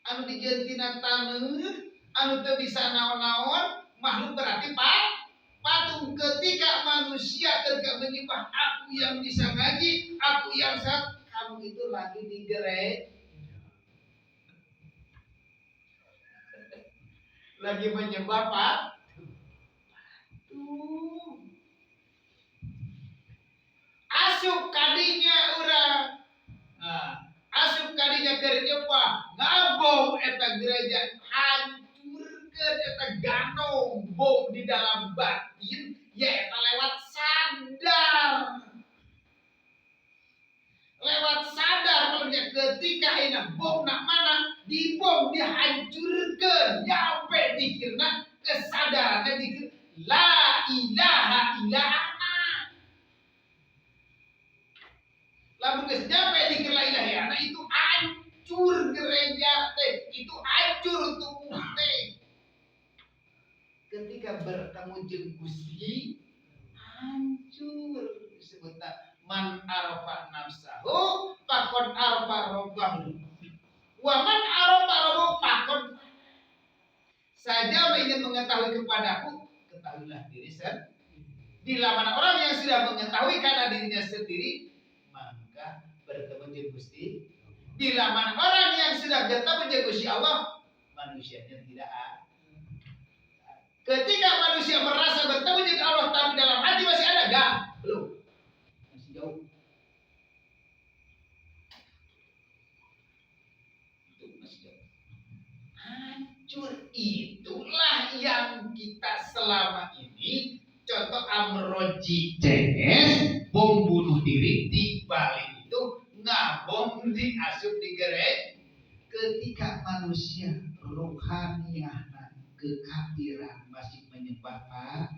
anu dijieun taneuh, anu teu bisa naon-naon, makhluk berarti patung. Ketika manusia ketika menyembah aku yang bisa ngaji, aku yang sehat, kamu itu lagi di gereja, lagi menyembah patung. Asup kadinya urang. Nah, asup kadinya keur nyembah, ngabom eta gereja, hancurkeun eta ganong bom di dalam batin, ya eta lewat sadar. Lewat sadar kalau dia gereja ketika ayeuna bom nak mana dibom dihancurkeun nyampe dikirna kesadaranna dikir la ilaha illa ana. Lamun geus nyampe dikir la ilaha illa ana itu hancur gereja teh, itu hancur tubuh teh. Ketika bertemu jeung Gusti hancur disebutna man arafa nafsahu faqad arafa rabbahu wa man arafa rabbahu faqad saja ingin mengetahui kepadaku ketahuilah diri sendiri. Bila mana orang yang sudah mengetahui karena dirinya sendiri maka bertemu jeung Gusti. Bila mana orang yang sudah bertemu jeung Gusti Allah manusianya tidak ada. Ketika manusia merasa bertemu dengan Allah tapi dalam hati masih ada enggak? Belum. Masih jauh. Itu masih jauh. Hancur itulah yang kita selama ini contoh Amroji CS bom bunuh diri di Bali itu ngabom diasup di gereja. Ketika manusia rohaniah kekafiran masih menyembah batu.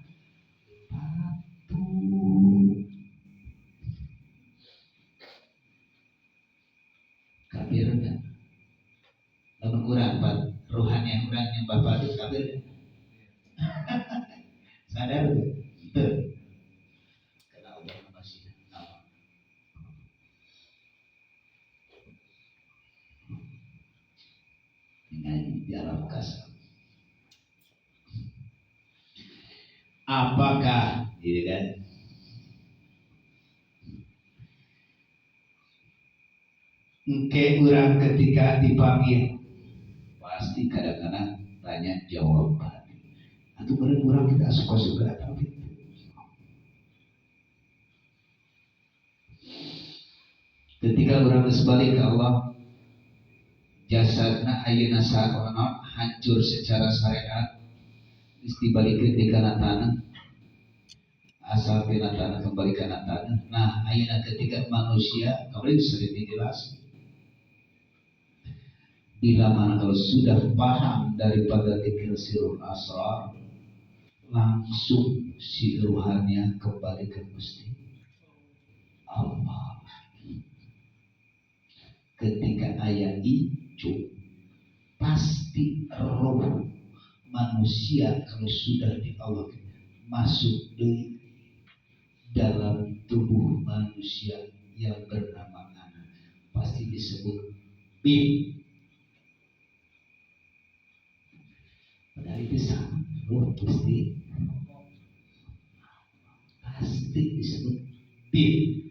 Kafir enggak? Lamun urang rohaniah urang nyembah batu kafir enggak? Sadar betul. Karena Allah masih nama. Ngaji di Arab kasar. Apakah gitu kan? Engke urang ketika dipanggil pasti kadang-kadang tanya jawaban. Atau bareng urang kita suka-suka atau gitu. Ketika urang geus balik ke Allah, jasadna ayeuna sakono hancur secara syariat. Geus dibalikeun di kana tanah, asal tina tanah kembali kana tanah. Nah, ayeuna ketika manusia kembali sering dijelaskan. Bila mana kalau sudah paham daripada dzikir sirrul asrar, langsung si ruhanya kembali ke Gusti Allah. Ketika aya icu, pasti roh manusia kalau sudah di Allah masuk di dalam tubuh manusia yang bernama anak pasti disebut bin. Padahal itu sama roh pasti disebut bin.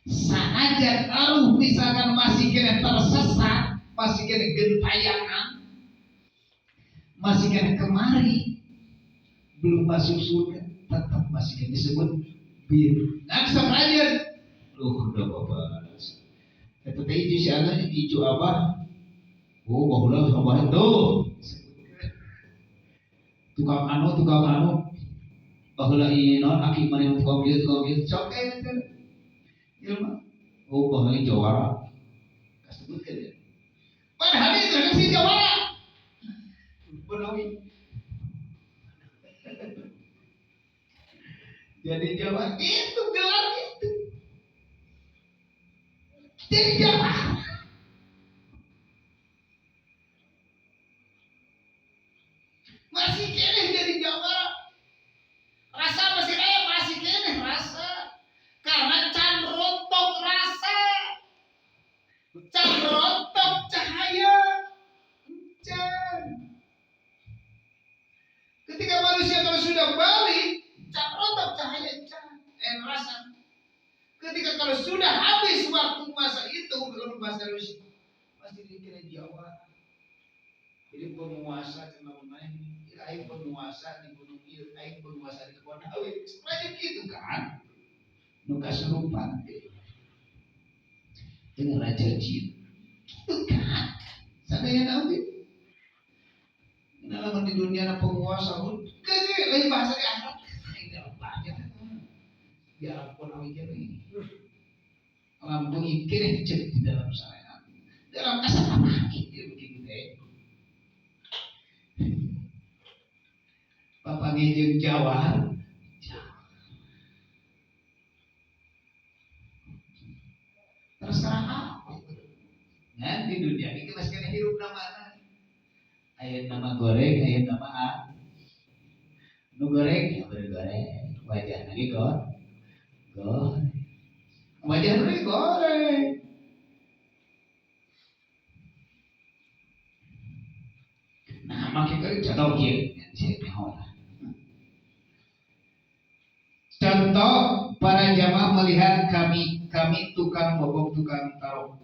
Sanajan roh misalkan masih kena tersesat, masih kena gentayangan, masih kena kemari, belum masuk surga, tetap masih kena disebut bir. Langsung aja, loh udah bapak. Kata teh iju si anak, iju abah, oh bahulah abah itu, tukang anu, bahulah ini non, aki mana tukang gitu, sok eh, ilmu, oh bahulah jawara, kasebutkan ya. Padahal itu kan si jawara. Penawi. Jadi Jawa itu gelar itu. Jadi Jawa. Masih kene jadi Jawa. Rasa masih kaya masih kene rasa. Karena can rontok rasa. Can rontok cahaya. Can. Ketika manusia kalau sudah balik, can rontok cahaya can, rasa. Ketika kalau sudah habis waktu masa itu, belum bahasa Rusia, masih dikira Jawa. Jadi penguasa cuma main, aing penguasa di Gunung Ieu, aing penguasa di Kebon Awi. Sebenarnya gitu kan? Nu kasurupan. Dengan raja jin. Gitu kan? Sadayana oge. Dalam di dunia na penguasa pun, kene lain bahasa di akhirat. Ini banyak. Di alam pun awi kene. Goib keneh cek di dalam syariat. Dalam kasar apa gitu begitu teh. Bapak ngejeng Jawa. Terserah apa. Nah, di dunia ini masih kena hirup nama. Aya nama goreng, aya nama A. Nu goreng, ya goreng. Wajah lagi goreng. Wajah lagi goreng. Nah, makin kali contoh kieu, contoh para jamaah melihat kami tukang bobok, tukang taruh.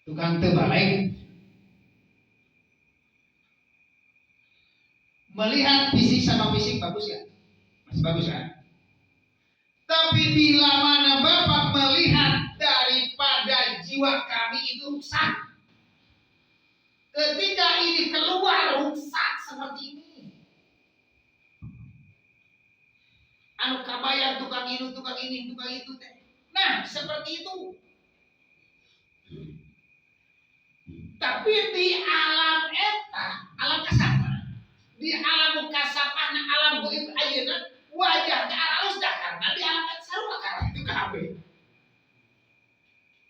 Tukang terbalik. Melihat fisik sama fisik bagus ya? Masih bagus kan? Tapi bila mana Bapak melihat daripada jiwa kami itu rusak. Ketika ini keluar rusak seperti ini. Anu kabayang tukang ini, tukang ini, tukang itu teh. Nah, seperti itu. Tapi di alam eta, alam kasapah. Di alam kasapahna alam goib ayeuna wajah teh alus dah karena di alam eta sarua karena itu kabeh.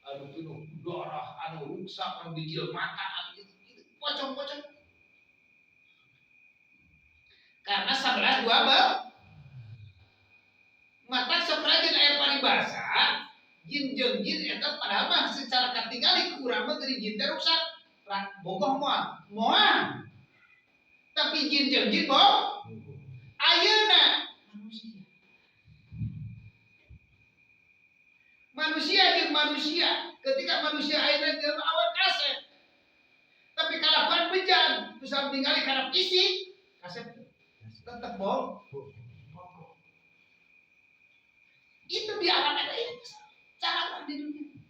Anu penuh darah, anu rusak, anu bijil mata, anu gitu, pocong-pocong. Karena 11 12 mata sok rajin aya paribasa jin jeung jin eta padahal mah secara katingali ku urang mah geuning jin teh rusak bogoh moal moal tapi jin jeung jin boh ayeuna manusia jeung manusia ketika manusia ayeuna di dalam awak kasep tapi kalakuan bejan bisa ningali kana fisik kasep tetep boh itu di alam eta itu cara orang di dunia.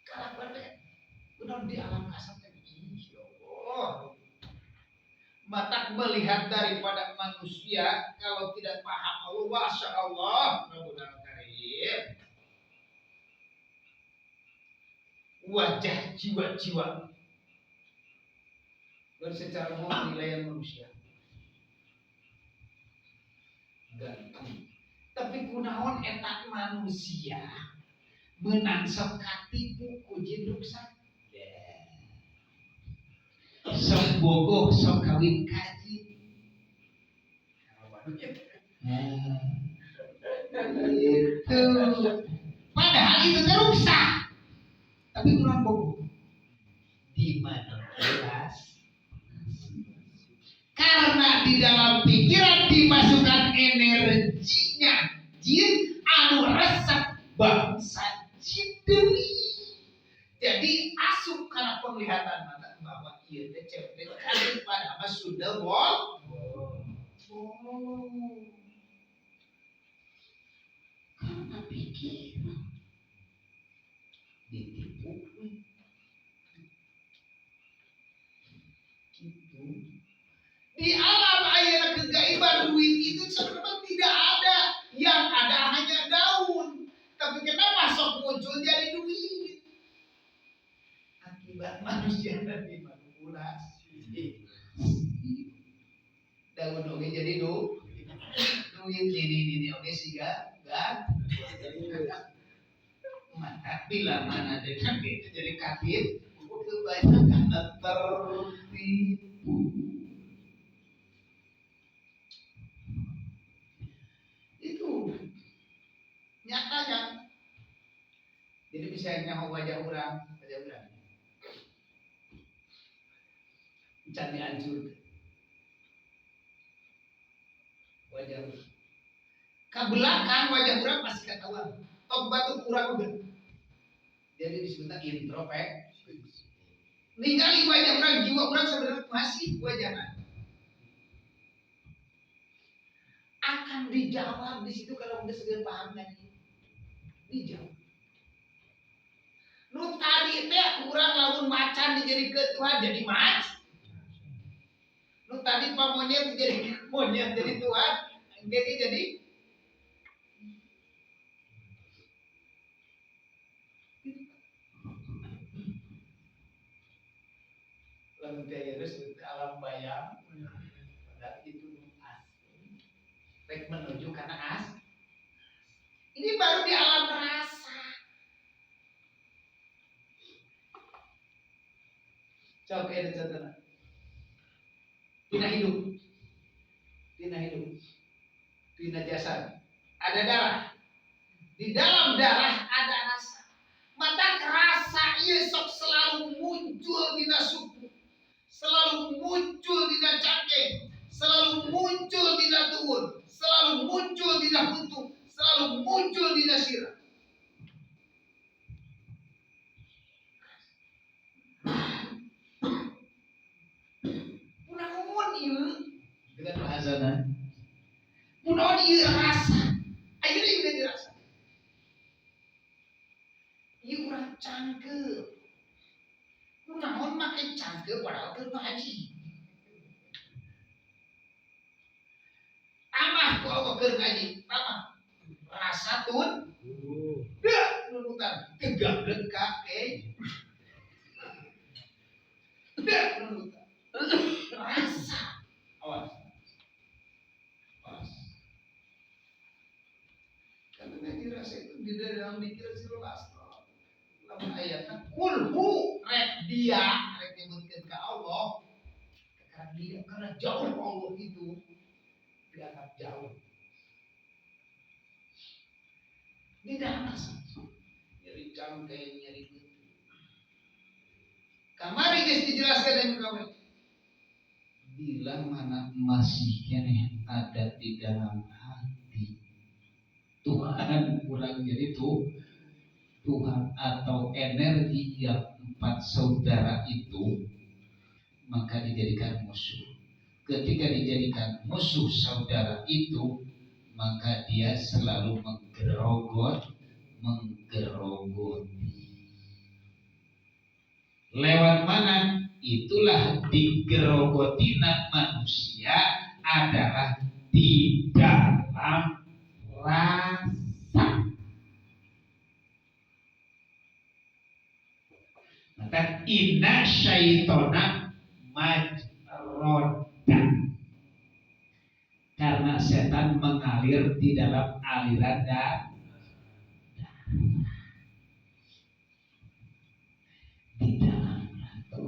Kalakuan teh udah di alam kasar teh ya Allah. Mata melihat daripada manusia kalau tidak paham Allah, masya Allah, Rabbul Karim. Wajah jiwa-jiwa bersecara umum penilaian manusia. Ganteng. Tapi kunaon eta manusia menang sok katipu ku jin ruksak. Sok bogoh sok kawin kaji. Itu. Padahal itu teruksak. Tapi kurang bogoh. Di mana jelas? Karena di dalam pikiran dimasukkan energinya jin anu resep bangsa jin deui. Jadi asup karena penglihatan mata bahwa ieu teh cewek teh kali pada mah sudah bohong. Karena pikiran ditipu gitu. Di alam ayat kegaiban duit itu sebenarnya tidak ada, yang ada hanya daun. Tapi kenapa sok muncul jadi duit? Akibat manusia dan dimanipulasi. Daun oke jadi duit ini oke siga kan? Maka bila mana dengan itu jadi kafir, kebanyakan tertipu. Itu nyatanya. Jadi bisa nyaho wajah orang can dihancur wajah orang. Ke belakang wajah orang pasti ketahuan. Tok batu kurang udah. Jadi disebutnya introspeksi. Ningali wajah orang, jiwa orang sebenarnya masih wajahnya. Akan dijawab di situ kalau udah segera paham tadi. Dijawab. Nu tadi teh kurang lamun macan dijadi ketua jadi mac. Nu Nu tadi pak monyet jadi monyet jadi Tuhan, engke jadi lamun teh geus alam bayang, padahal itu asli. Rek menuju kana as. Ini baru di alam rasa. Coba ada contohnya. Tina hidup, tina hidup, tina jasad. Ada darah. Di dalam darah ada rasa. Mata rasa ieu sok selalu muncul dina suku, selalu muncul dina cangkeng, selalu muncul dina tuur, selalu muncul dina huntu, selalu muncul dina sirah. Kunaon ieu? Dengan bahasana. Kunaon ieu rasa? Ayeuna ieu geus dirasa. Ieu urang cangkeul. Kunaon make cangkeul padahal keur ngaji. Tambah ku Allah keur ngaji, tambah rasa tun. Dah nunutan kegablek ka Dah nunutan. Rasa. Awas. Awas. Karena ngaji rasa itu di dalam mikir sirul asrar. Lamun ayatna kulhu rek dia rek nyebutkeun ka Allah. Karena dia karena jauh Allah itu dianggap jauh. Di dalam rasa nyeri cangkeng, nyeri lutut. Kamari geus dijelaskan dengan kamu. Bila mana masih keneh ada di dalam hati Tuhan kurang jadi tuh Tuhan atau energi yang empat saudara itu, maka dijadikan musuh. Ketika dijadikan musuh saudara itu, maka dia selalu menggerogot, menggerogoti. Lewat mana? Itulah digerogotina manusia adalah di dalam rasa. Maka inna syaitona majroda, karena setan mengalir di dalam aliran darah. Di dalam ratu.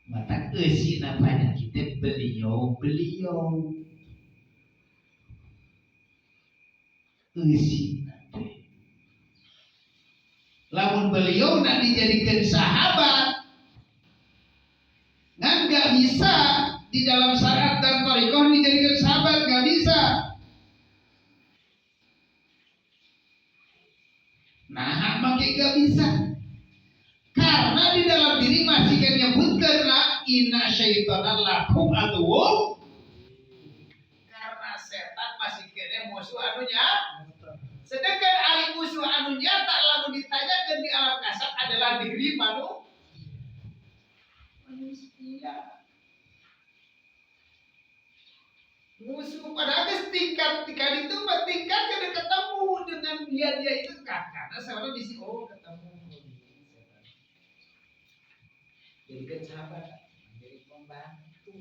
Mata eusina penyakitnya beliau beliau eusina teh. Lamun beliau nak dijadikan sahabat, kan nggak bisa di dalam syariat dan thariqah dijadikan sahabat, nggak bisa. Nah, makanya nggak bisa. Karena di dalam diri masih kan nyebutkan lah inna syaitana lakum aduwwum. Karena setan masih kene musuh anu nyata. Sedangkan ari musuh anu nyata lamun ditanyakan di alam kasat adalah diri manusia. Musuh pada geus tingkat tingkat itu mah tingkat kada ketemu dengan dia itu kan karena selalu di sini oh ketemu setan. Jadi kan sahabat menjadi pembantu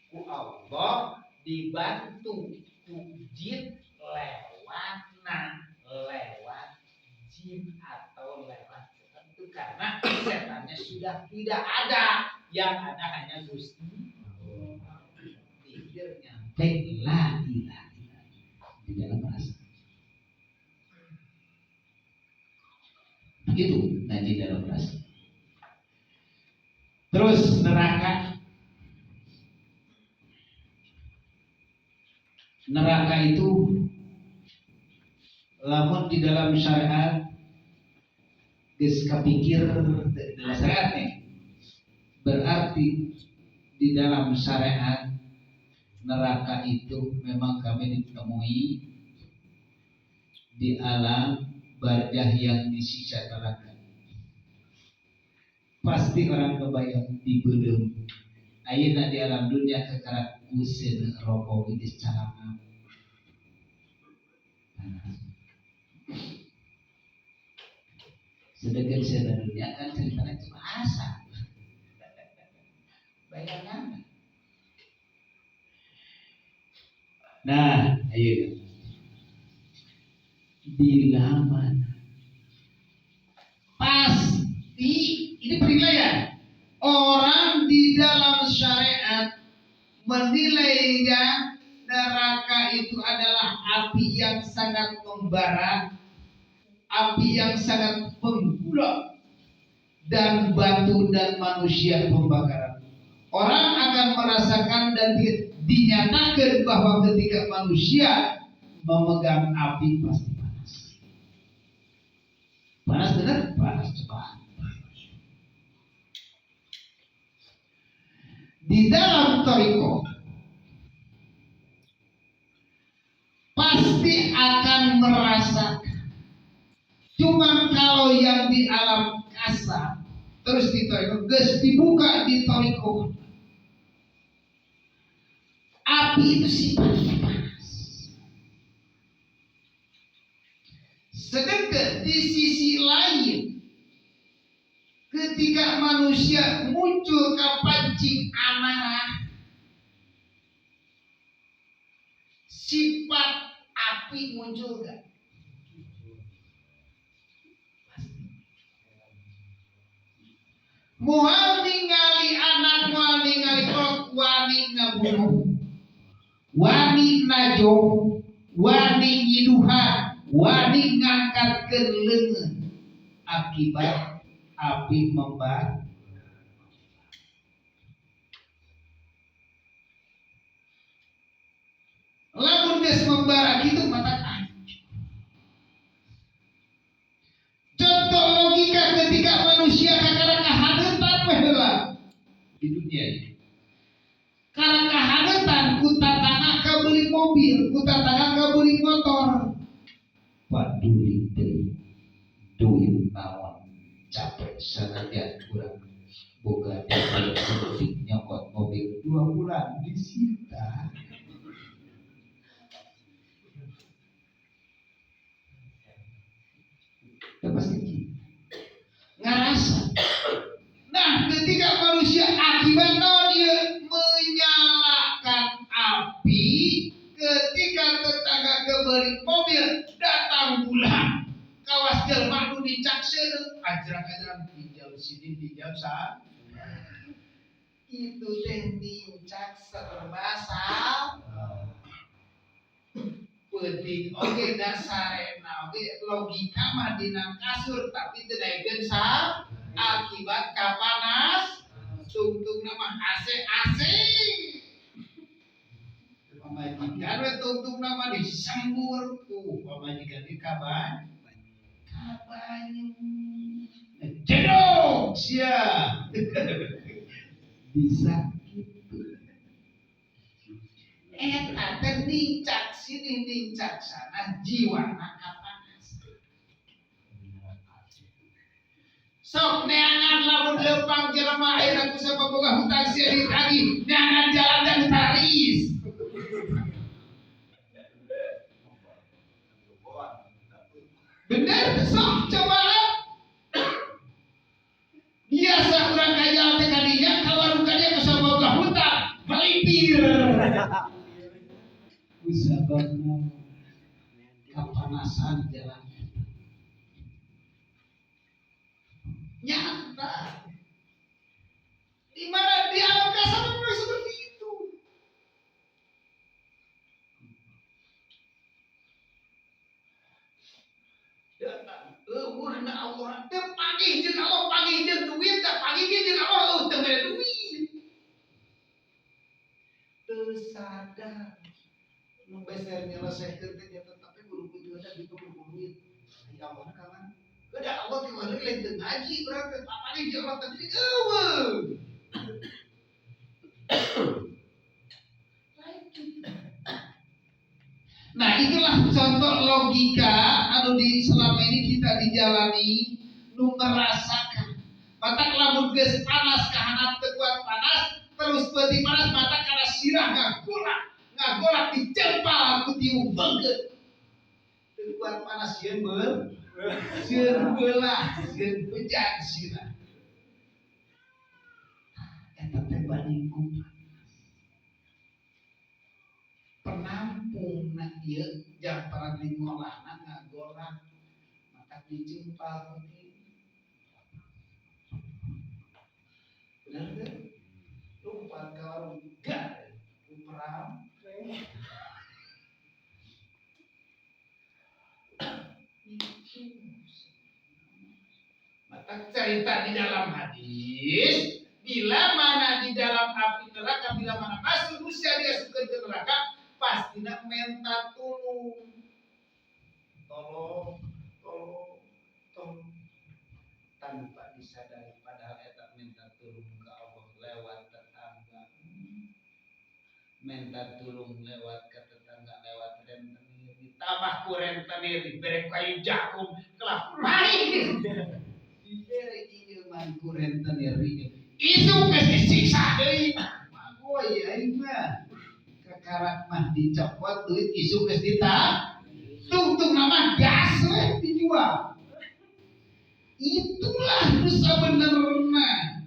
ku Allah dibantu ku jin lewat nah lewat jin atau lewat setan itu karena setannya sudah tidak ada, yang ada hanya Gusti. Pikir nyampe la ilaha illallah di dalam rasa. Begitu ngaji dalam rasa. Terus neraka. Neraka itu lamun di dalam syariat geus kapikir dalam syariat nih. Berarti di dalam syariat neraka itu memang kami ditemui di alam barzah yang disiksa neraka. Pasti orang kebayang di belum Ayeuna di alam dunia kakara usin rokok geus calangan. Sedangkan seuna dunia kan ceritanya cuma asa. Bayangan. Nah, ayo. Bila mana pasti ini penilaian orang di dalam syariat menilainya neraka itu adalah api yang sangat membara, api yang sangat menggulak, dan batu dan manusia pembakaran. Orang akan merasakan dan dinyatakan bahwa ketika manusia memegang api pasti panas. Panas benar? Panas cepat. Di dalam thariqah pasti akan merasakan. Cuma kalau yang di alam kasar terus di thariqah, geus dibuka di thariqah, api itu sifatnya panas. Sedangkan di sisi lain, ketika manusia muncul ke pancing amarah, sifat api muncul gak? Pasti. Moal ningali anak, moal ningali kolot, wani ngabunuh, wani najong, wani nyiduhan, wani ngangkatkeun leungeun akibat api membara. Lamun geus membara kitu mata hancur. Contoh logika ketika manusia kakara kahaneutan weh heula di dunia ini. Karena kahaneutan ku tatangga kabeli mobil, ku tatangga kabeli motor. Paduli deui duit naon capek sanajan kurang boga duit sedetik nyokot mobil 2 bulan disita. Ya pasti gitu. Ngerasa. Nah, ketika manusia akibat naon ieu menyalakan api, ketika tetangga kebeli mobil datang bulan kawas jelema nu dicakseun ajrang-ajrang pinjam sini pinjam sana, itu teh nincak serba salah. Peuting oge dasarena oge logika mah dina kasur tapi teu daekeun sa akibat kapanas tungtungna mah AC AC pamajikan we tungtungna mah disembur tuh pamajikan di kaban kabanyu jedog sia bisa gitu eta teh nincak sini nincak sana jiwana kapanas. Sok neangan lamun leumpang jelema ayeuna ku sabab boga hutang sia ditagih neangan jalan dan taris. Bener sok cobaan. Biasa urang ka jalan teh kadinya ka warung kadinya ku sabab boga hutang melipir. Ku sababna kapanasan jalan. Nyata. Di mana di alam kasar memang seperti itu. Datang eueuhna Allah teu pagih jeung Allah, pagih jeung duit, teu pagih jeung Allah eueuh teu mere duit. Teu sadar. Nu beser nyelesehkeun teh nya tapi buru-buru da gitu buru duit. Ya Allah ka mana? Udah Allah teh wali lain teu ngaji urang teh pagih jeung Allah teh eueuh. Nah, itulah contoh logika anu di selama ini kita dijalani nu merasakan. Matak lamun geus panas kahanap teu kuat panas, Terus peuting panas mata karena sirah ngagolak, ngagolak dicempal ku tiung beungkeut. Teu kuat panas sieun beul, sieun beulah, sieun hujan sirah. Eta teh banding ku panas. Penampungna ieu jang paranti ngolahna ngagolak maka dicempal ku tiung. Benar teh? Lompat ke warung gar, peram. Maka cerita di dalam hadis, bila mana di dalam api neraka, bila mana masuk manusia dia suka ke neraka, pastinya minta tolong, tolong, tolong, tolong, tanpa disadari padahal eta minta tolong ke Allah lewat tetangga, minta tolong lewat ke tetangga lewat rentenir, ditambah ku rentenir, diberi kayu jagung, kelah pahit, diberi ieu ku rentenir ieu, itu geus disiksa deui, magoy aing mah, kakarak mah dicopot duit isuk geus ditah, tungtung nama gas we dijual. Itulah dosa benerna.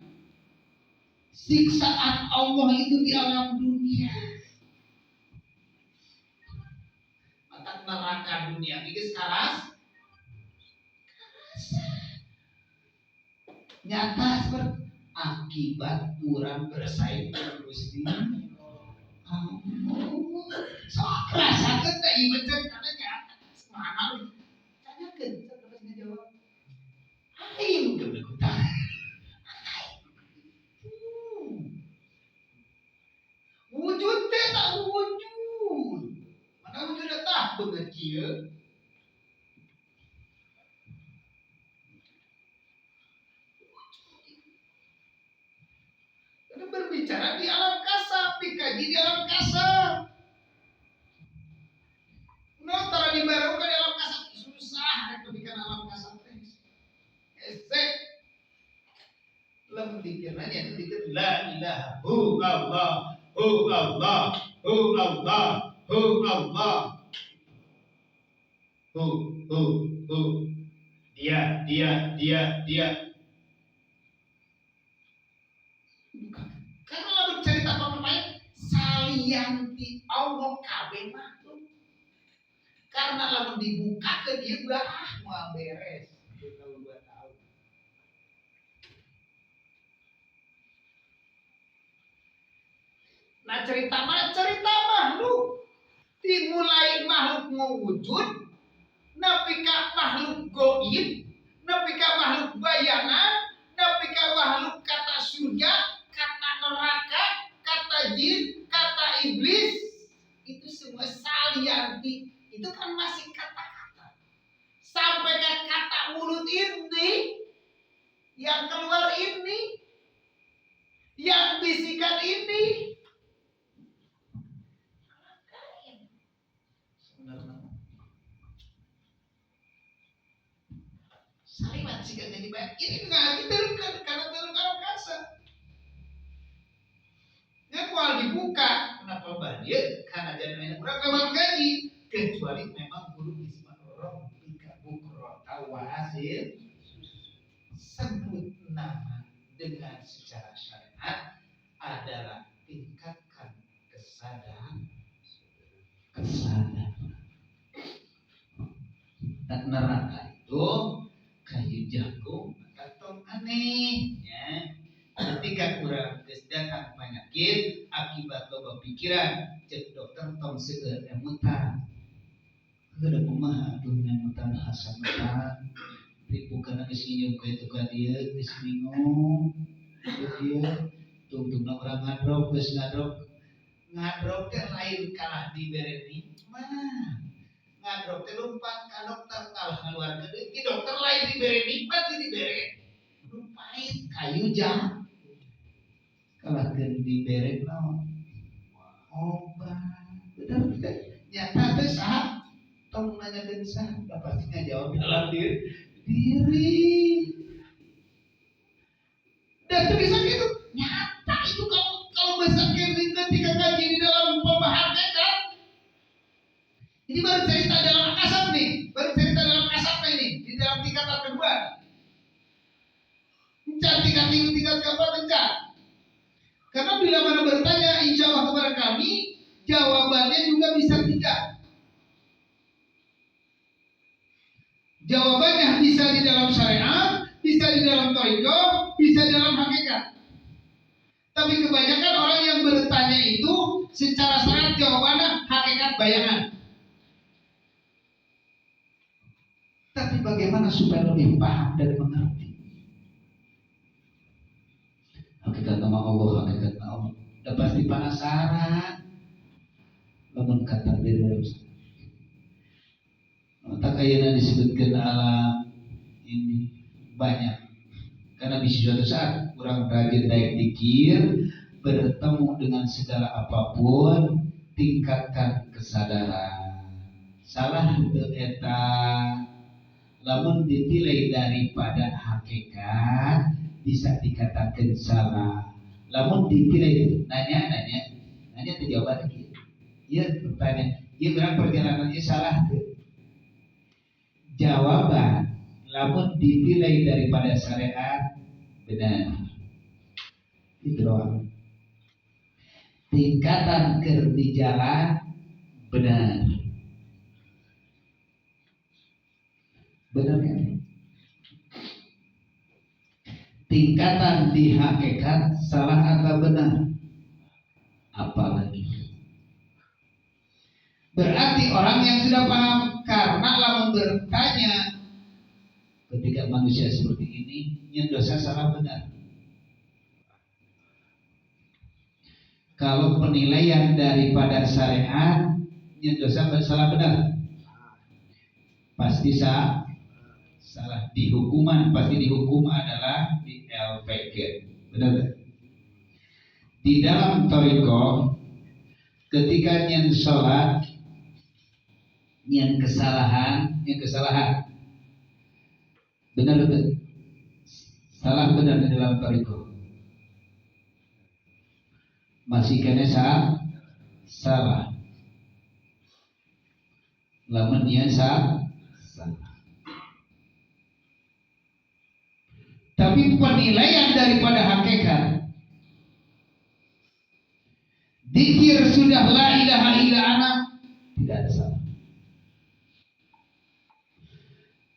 Siksaan Allah itu di alam dunia. Maka neraka dunia ini sekarang nyata seperti akibat kurang bersaing dengan Gusti Allah. Sok rasakeun teh ieu cek karena nyata. Mana tanyakeun sok terus ngajawab. Aing geus kutang. Wujud teh tak wujud. Mana wujud tah beungeut kieu. Karena berbicara di alam kasab, dikaji di alam kasab. No, tara dibarukan di alam kasab susah rek nepi alam kasab teh. Hese. Lamun dikirna nya dikir la ilaha hu Allah, hu Allah, hu Allah, hu Allah. Hu hu hu. Dia, dia, dia, dia. Karena lamun cerita pemain salianti Allah kabeh makhluk. Karena lamun dibuka ke dia udah moal beres. 1 tahun 2 tahun. Nah cerita mah cerita makhluk. Dimulai makhluk mewujud, nepi ka makhluk goib, nepi ka makhluk bayangan, nepi ka makhluk kata surga, kata neraka, kata jin, kata iblis, itu semua salianti. Itu kan masih kata-kata. Sampai ke kata mulut ini, yang keluar ini, yang bisikan ini. Sebenarnya. Salimat sih kan jadi banyak. Ini ngaji terukan karena terukan kasa. Ya kalau dibuka, kenapa banyak? Karena jangan kurang lewat gaji. Kecuali memang guru isma rabbika bukrata wa asil. Sebut nama dengan secara syariat adalah tingkatkan kesadaran. Kesadaran. Dan neraka itu kayu jagung atau aneh ya. Ketika kurang datang penyakit akibat loba pikiran, cek dokter tong seueur emutan. Heuh kumaha atuh emutan hasamutan. Ribu kana geus nginjeum ka itu ka dieu geus bingung. Dieu tungtungna urang ngadrop geus ngadrop. Ngadrop teh lain kalah dibere nikmat. Ngadrop teh lompat ka dokter kalah ngaluarkeun duit. Ki dokter lain dibere nikmat dibere nu pahit kayu jang. Kalah keun dibere naon? Obat. Bener teh? Nyata teh saha? Tong nanyakeun saha? Da pasti ngajawab dalam diri. Dan itu bisa gitu. Nyata itu kalau Ini baru cerita dalam kasab nih, baru cerita dalam kasab ini di dalam tingkatan kedua. Encan tingkat tiga, tingkat keempat encan. Karena bila mana bertanya, insya Allah kepada kami, jawabannya juga bisa tiga. Jawabannya bisa di dalam syariat, bisa di dalam thariqah, bisa di dalam hakikat. Tapi kebanyakan orang yang bertanya itu secara syariat jawabannya hakikat bayangan. Tapi bagaimana supaya lebih paham dan mengerti? Hakikat nama Allah, hakikat nama Allah. Udah pasti penasaran. Lamun kata beda. Tak kayaknya disebutkan alam ini banyak. Karena bisa suatu saat kurang rajin naik dikir, bertemu dengan segala apapun, tingkatkan kesadaran. Salah teu eta. Lamun ditilai daripada hakikat bisa dikatakan salah. Lamun ditilai nanya teu jawaban kieu. Ieu bertanya, ieu berang perjalanannya salah teu. Jawaban lamun ditilai daripada syariat benar. Itu doang. Tingkatan keur di jalan benar. Benar kan? Tingkatan di hakikat salah atau benar? Apalagi. Berarti orang yang sudah paham, karena lamun bertanya ketika manusia seperti ini, yang dosa salah benar. Kalau penilaian daripada syariat, yang dosa salah benar, pasti salah. Dihukuman, pasti dihukum adalah di LPG. Benar tak? Di dalam thariqah ketika nyen sholat, nyen kesalahan, benar tak? Salah benar di dalam thariqah. Masih kena salah. Lamun nyen salah. Tapi penilaian daripada hakikat, dikir sudah la ilaha illa ana, tidak ada salah.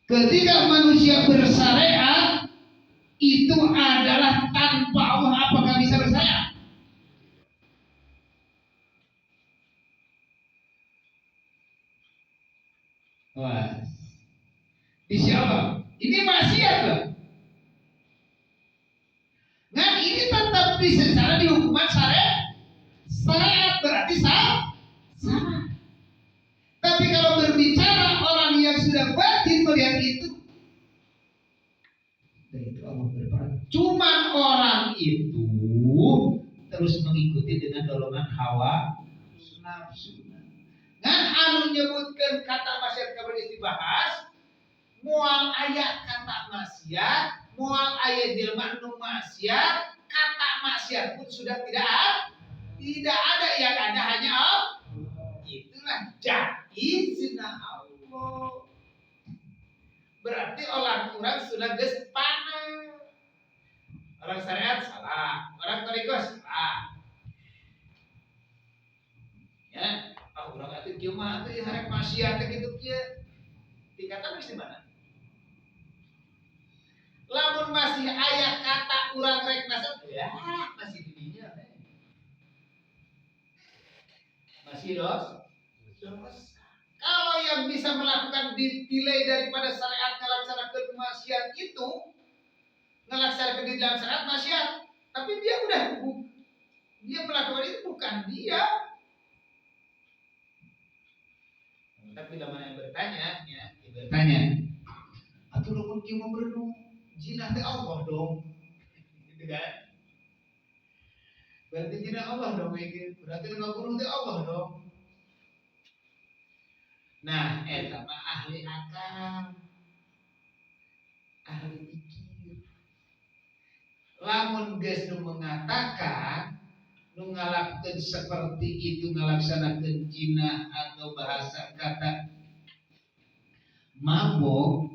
Ketika manusia bersyariat itu adalah tanpa Allah, apakah bisa bersyariat? Wah, insya Allah ini maksiat loh. Nah ini tetap secara dihukuman syariat berarti salah. Tapi kalau berbicara orang yang sudah batin melihat itu, dan itu Allah berperan. Cuman orang itu terus mengikuti dengan dorongan hawa nafsu. Ngan anu nyebutkan kata maksiat kabar dibahas, mual ayat kata maksiat, mual ayat jelma nu maksiat, kata maksiat pun sudah tidak ada, yang ada hanya Allah. Itulah jaiz Allah. Berarti orang sudah geus panah. Orang syariat salah, orang thariqah salah. Ya, urang atuh kieu mah atuh ieu harek maksiat teh kitu kieu. Tingkatan geus di mana? Lamun masih aya kata urang rek masuk, ya masih di dinya. Masih dos. Kalau yang bisa melakukan ditilai daripada syariat ngelaksanakan maksiat itu, ngelaksanakan di dalam syariat maksiat, tapi dia udah dia melakukan itu bukan dia. Tapi bila mana yang bertanya, ya, dia bertanya, atuh lamun kieu mah berenung, jinah teh Allah dong, gitu kan? Berarti jinah Allah dong, gitu. Berarti nu ngabunuh teh Allah dong. Nah, eta mah ahli akal, ahli pikir. Lamun geus nu mengatakan Nu ngalakukeun seperti itu, ngalaksanakeun jinah atau bahasa kata mabok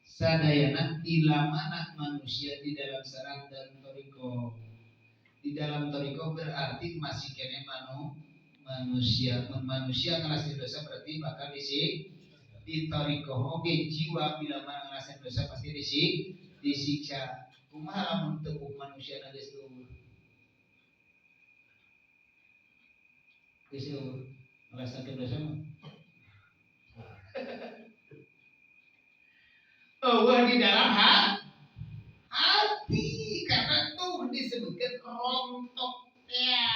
sadayana, bila mana manusia di dalam syarat dan toriko. Di dalam toriko berarti masih kene manusia. Manusia ngerasain dosa berarti bakal disik di toriko. Oke, jiwa bila mana ngerasain dosa pasti disiksa. Kumaha lamun teu manusia na geus eueuh? Geus eueuh ngerasakeun dosa mah. Eueuh di dalam hati, karena tuh disebutkan rontok ya.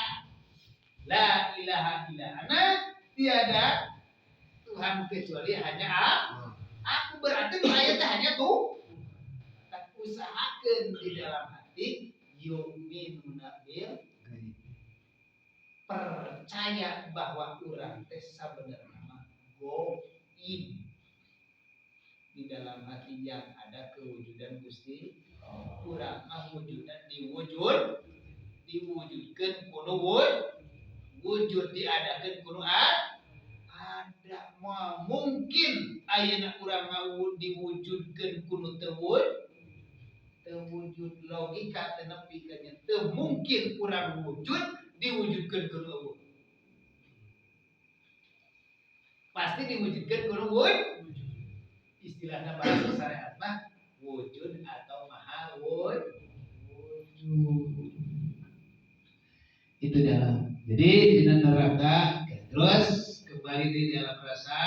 La ilaha illa ana, tiada Tuhan kecuali hanya aku. Berarti ayatnya hanya tuh. Tak usahakan di dalam hati yu'minuna bil, percaya bahwa urang teh sabenerna mah goib. Di dalam hati yang ada kewujudan Gusti, urang mah wujudan diwujudkeun kuno wujud, diadakeun kuno ada. Moal mungkin ayeuna urang mah diwujudkeun kuno teu wujud. Logika teu nepi ka nya, teu mungkin urang wujud diwujudkeun kuno eueuh. Pasti diwujudkeun kuno wujud. Istilahnya bahasa syariat mah wujud atau maha wujud. Itu dalam. Jadi di neraka terus kembali di dalam rasa,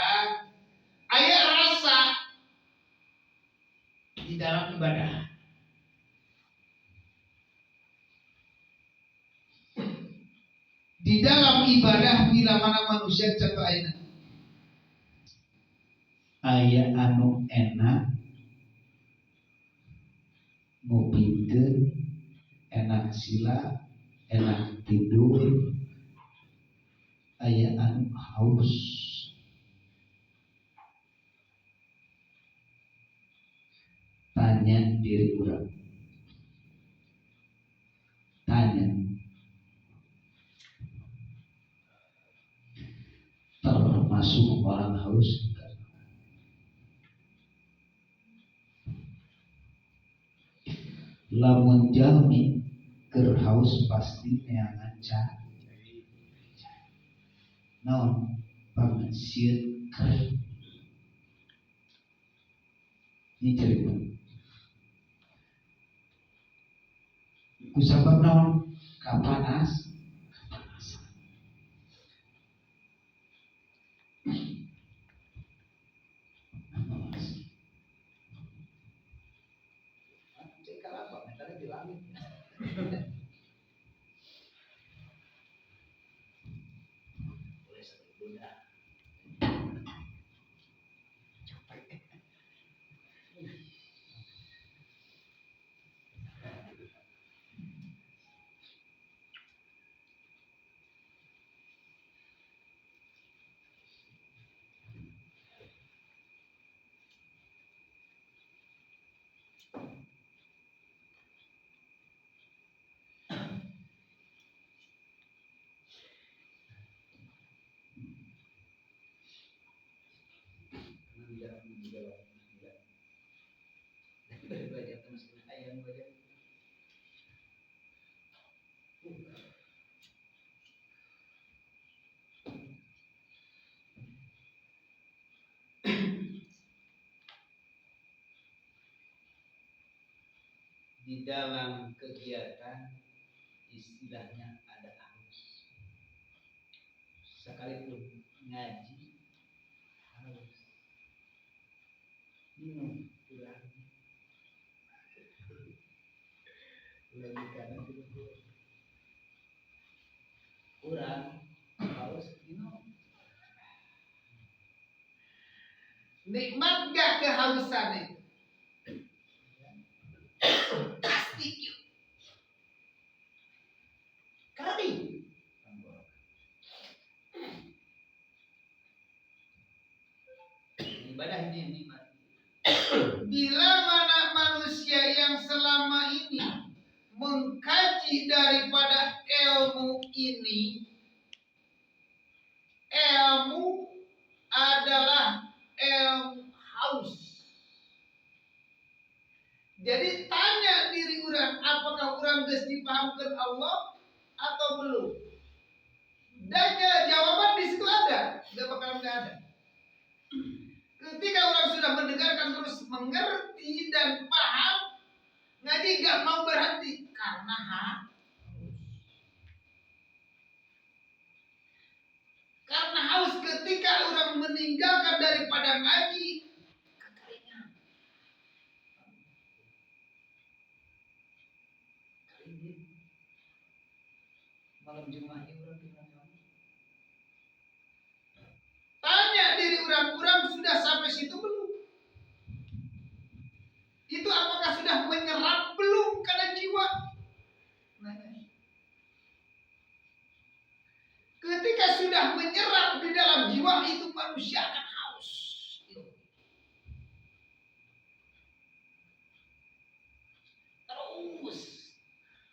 ayat rasa di dalam ibadah. Di dalam ibadah bila mana manusia contoh ayeuna aya anu enak ngupingkeun, enak sila, enak tidur, aya anu haus. Tanya diri urang, tanya, termasuk orang haus? Lamun jalmi keur haus pasti neangan cai. Naon pangesieun kering. Ini cerita. Kusabab naon? Kapanas, kapanasan. Apa mas? Cek kalapa, mentalnya di langit. Boleh satu bunda. Capek. Ayam banyak. Di dalam kegiatan istilahnya ada arus. Sekalipun ngaji harus minum kurang. Logikanya tidak kurang, harus minum. Nikmat gak kehausan itu? Pasti yuk. Kering. Ibadah ini nikmat. Bila mana manusia yang selama ini mengkaji daripada ini, ilmu adalah ilmu haus. Jadi tanya diri urang, apakah urang geus dipahamkan Allah atau belum? Dan ya, jawaban di situ ada, nggak bakal nggak ada. Ketika orang sudah mendengarkan terus mengerti dan paham, ngaji nggak mau berhenti karena haus. Karena haus ketika orang meninggalkan daripada ngaji, kekeringan. Kering. Malam Jumat ini orang tinggal. Tanya diri orang-orang sudah sampai situ belum? Itu apakah sudah menyerap belum karena jiwa? Nah, ketika sudah menyerap di dalam jiwa itu manusia akan haus. Terus.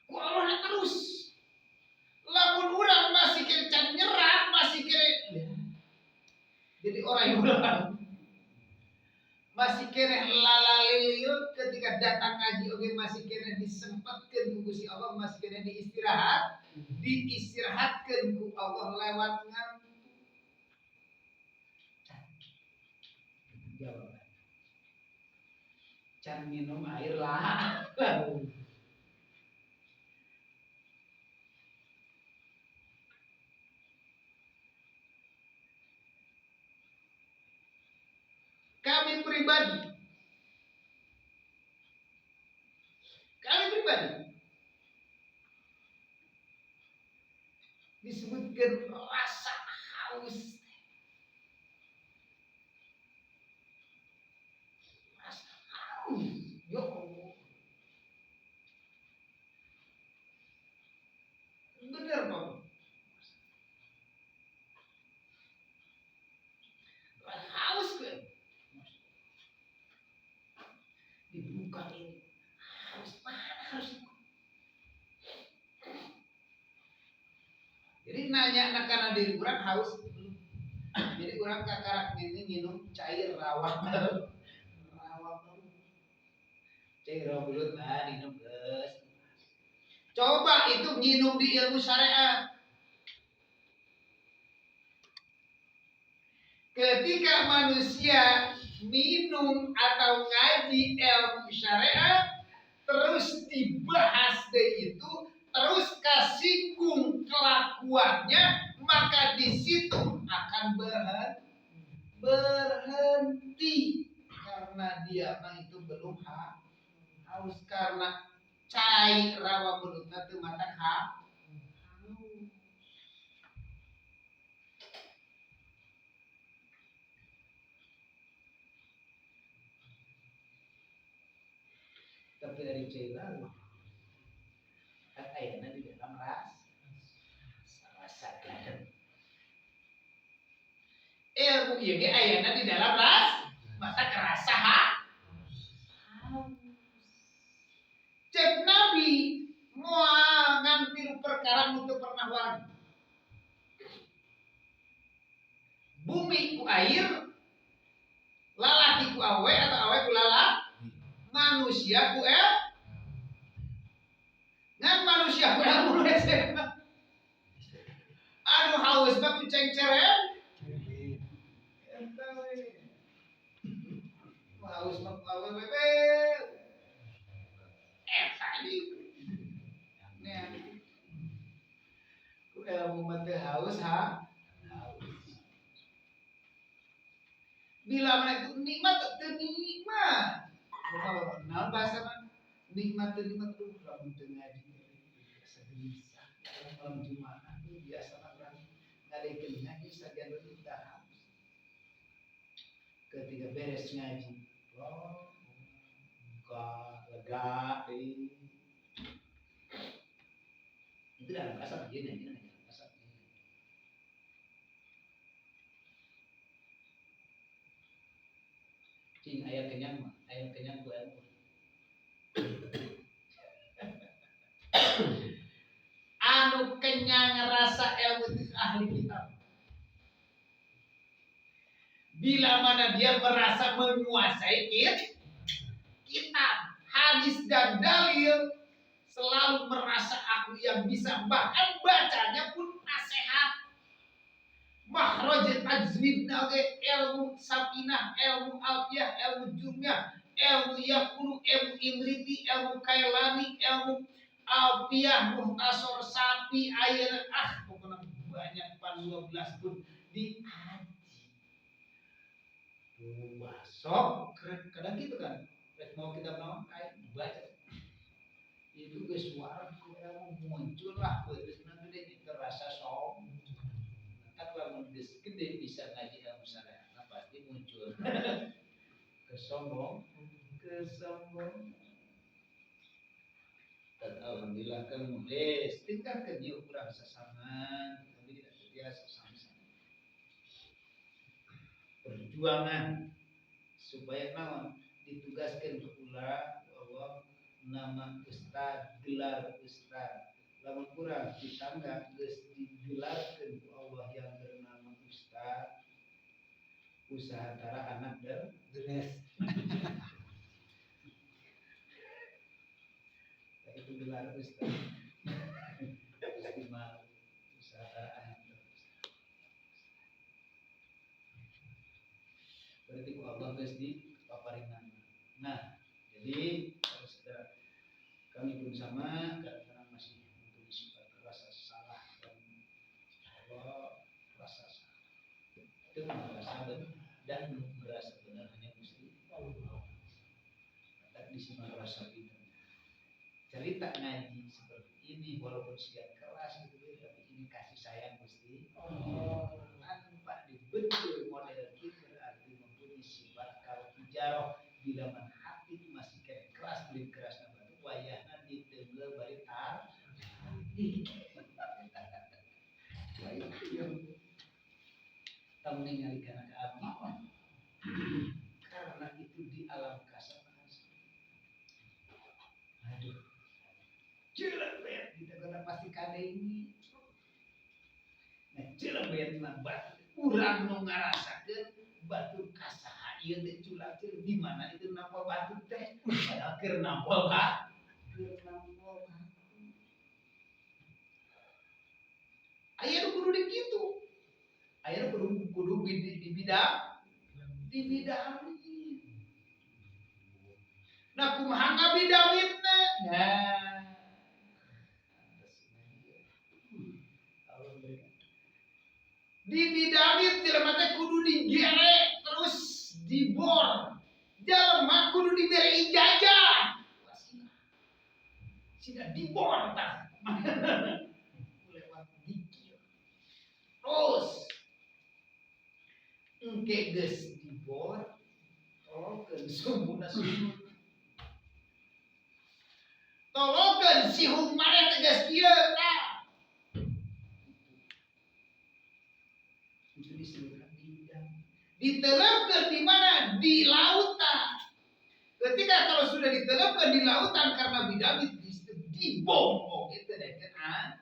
Ku Allah terus. Lamun urang masih kira can nyerap, masih kira ya. Jadi orang yang ulang masih kena lalalilil ketika datang ngaji oke masih kena disempatkan ku Gusti Allah, masih kena diistirahatkan ku Allah lewat ngantuk. Jawaban. Can minum air lah. Kami pribadi disebutkan rasa haus. Rasa haus. Ya Allah. Benar, Pak. Haus kan. Dibuka ini. Haus mana harus. Jadi nanya karena diri kurang haus. Jadi kurang kakarak ini minum cair rawa. Rawa cair rawa belut nah minum geus. Coba itu minum di ilmu syariat. Ketika manusia minum atau ngaji ilmu syariat terus dibahas deh itu, terus kasinggung kelakuannya, maka di situ akan berhenti karena dia mah itu belum haus karena cai rawa belutna teu matak haus. Tapi dari cai laut kan ayana di dalam rasa garam. Ilmu ieu ge ayana di dalam mata kerasa ha. Cek Nabi moal ngan tilu perkara nu teu pernah wareg. Bumi ku air, lalaki ku awe atau awe ku lalaki, manusia ku el. Ngan manusia ku ilmu hese. Anu haus mah ku cengceren. Eta we. Haus mah ku awe we. Eta di. Ku ilmu mah teu haus ha. Haus. Bila mana itu nikmat teu nikmat. Kumaha naon bahasa mah? Nikmat teu nikmat tuh lamun teu ngaji biasa gelisah. Malam Jumat tuh biasa urang ngadekeun ngaji sajian kita haus. Ketika beres ngaji, oh, buka lega deui. Itu dalam bahasa begini, ini dalam bahasa begini. Cing aya kenyang mah, aya kenyang ku ilmu. Anu kenyang Ahli kitab. Bila mana dia merasa menguasai kitab, hadis dan dalil, selalu merasa aku yang bisa, bahkan bacanya pun nasihat. Makhraj tajwid oge, ilmu safinah, ilmu alfiyah, ilmu jumlah, ilmu yakulu, ilmu imriti, ilmu kailani, ilmu alfiyah, muhtasor sapi, ayeuna pokoknya banyak pan 12 pun diaji. Wah, sok kadang gitu kan. Rek mau kita mau baca. Itu geus suara ku ilmu muncul lah geus gede terasa sombong. Kan lamun geus gede bisa ngaji ilmu syariat, nah pasti muncul kesombong, kesombong. Dan alhamdulillah kan nulis tingkatkan yuk kurang sesaman, tapi tidak biasa sama-sama. Perjuangan supaya naon ditugaskan pula Allah nama ustad, gelar ustad. Lamun kurang ditangga geus digelarkeun ku Allah yang bernama ustad. Usaha antara anak dan Deres. Nah, itu gelar ustad. Istimewa usaha antara anak dan ustad. Berarti ku Allah geus dipaparingan. Nah, jadi kalau sudah kami pun sama, kadang-kadang masih mempunyai sifat rasa salah dan Allah rasa salah. Itu merasa benar dan merasa benar hanya Gusti Allah. Tak di sini rasa kita. Cerita ngaji seperti ini walaupun siap keras gitu, tapi ini kasih sayang Gusti Allah. Tanpa dibentur model kita berarti mempunyai sifat kalau ijaroh bila man hati masih kayak keras beli keras batu wayahna diteunggeul bari tar. Tong ningali kana ka abdi karena itu di alam kasar. Aduh, jelebet kita kena pasti kade ini. Nah, jelebet na batu urang nu ngarasakeun batu kasaha ieu teh culak di mana itu nampa batu teh padahal keur nampa batu, keur nampa batu. Aya nu kudu di kitu. Aya nu kudu di bidang di bidang. Nah, kumaha ngabidawitna? Nah, Allah berikan. Di bidawit jelema teh kudu digere terus dibor. Jelema kudu dibere ijazah. Sina dibor tah. Lewat dikir. Terus engke geus dibor, tolokeun sumbuna sumur. Tolokeun sihung maneh teh geus kieu tah. Itu disebutkan di bidang. Ditelapkan di mana? Di lautan. Ketika kalau sudah ditelapkan di lautan karena bidang dibom, oh gitu deh kan,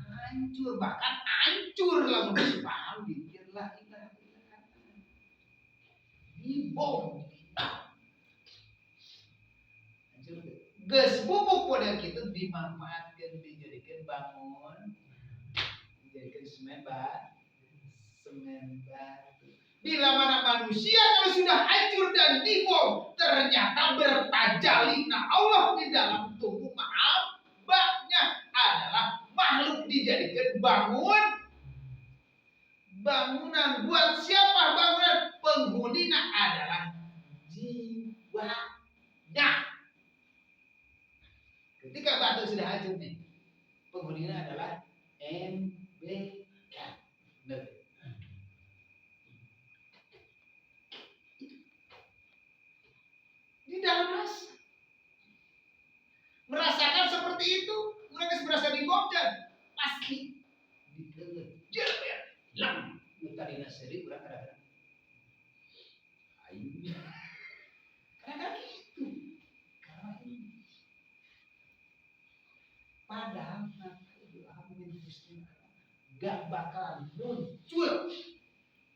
hancur, bahkan hancur lah mun paham dikir lah ilaha illallah. Dibom. Hancur. Geus bubuk model gitu dimanfaatkan dijadikan bangun, dijadikan semen batu. Semen batu. Bila mana manusia kalau sudah hancur dan dibom, ternyata bertajali. Nah Allah di dalam tubuh hambanya adalah makhluk dijadikan bangun. Bangunan buat siapa bangunan? Penghuninya adalah jiwanya. Ketika batu sudah hancur nih, penghuninya adalah MBK. Benar. Di dalam rasa merasakan seperti itu, mereka merasa dibom dan pasti dikejar ya, hilang. Tadina seri kurang kadang-kadang. Ayo, kadang-kadang itu karena ini. Padahal Gak bakalan muncul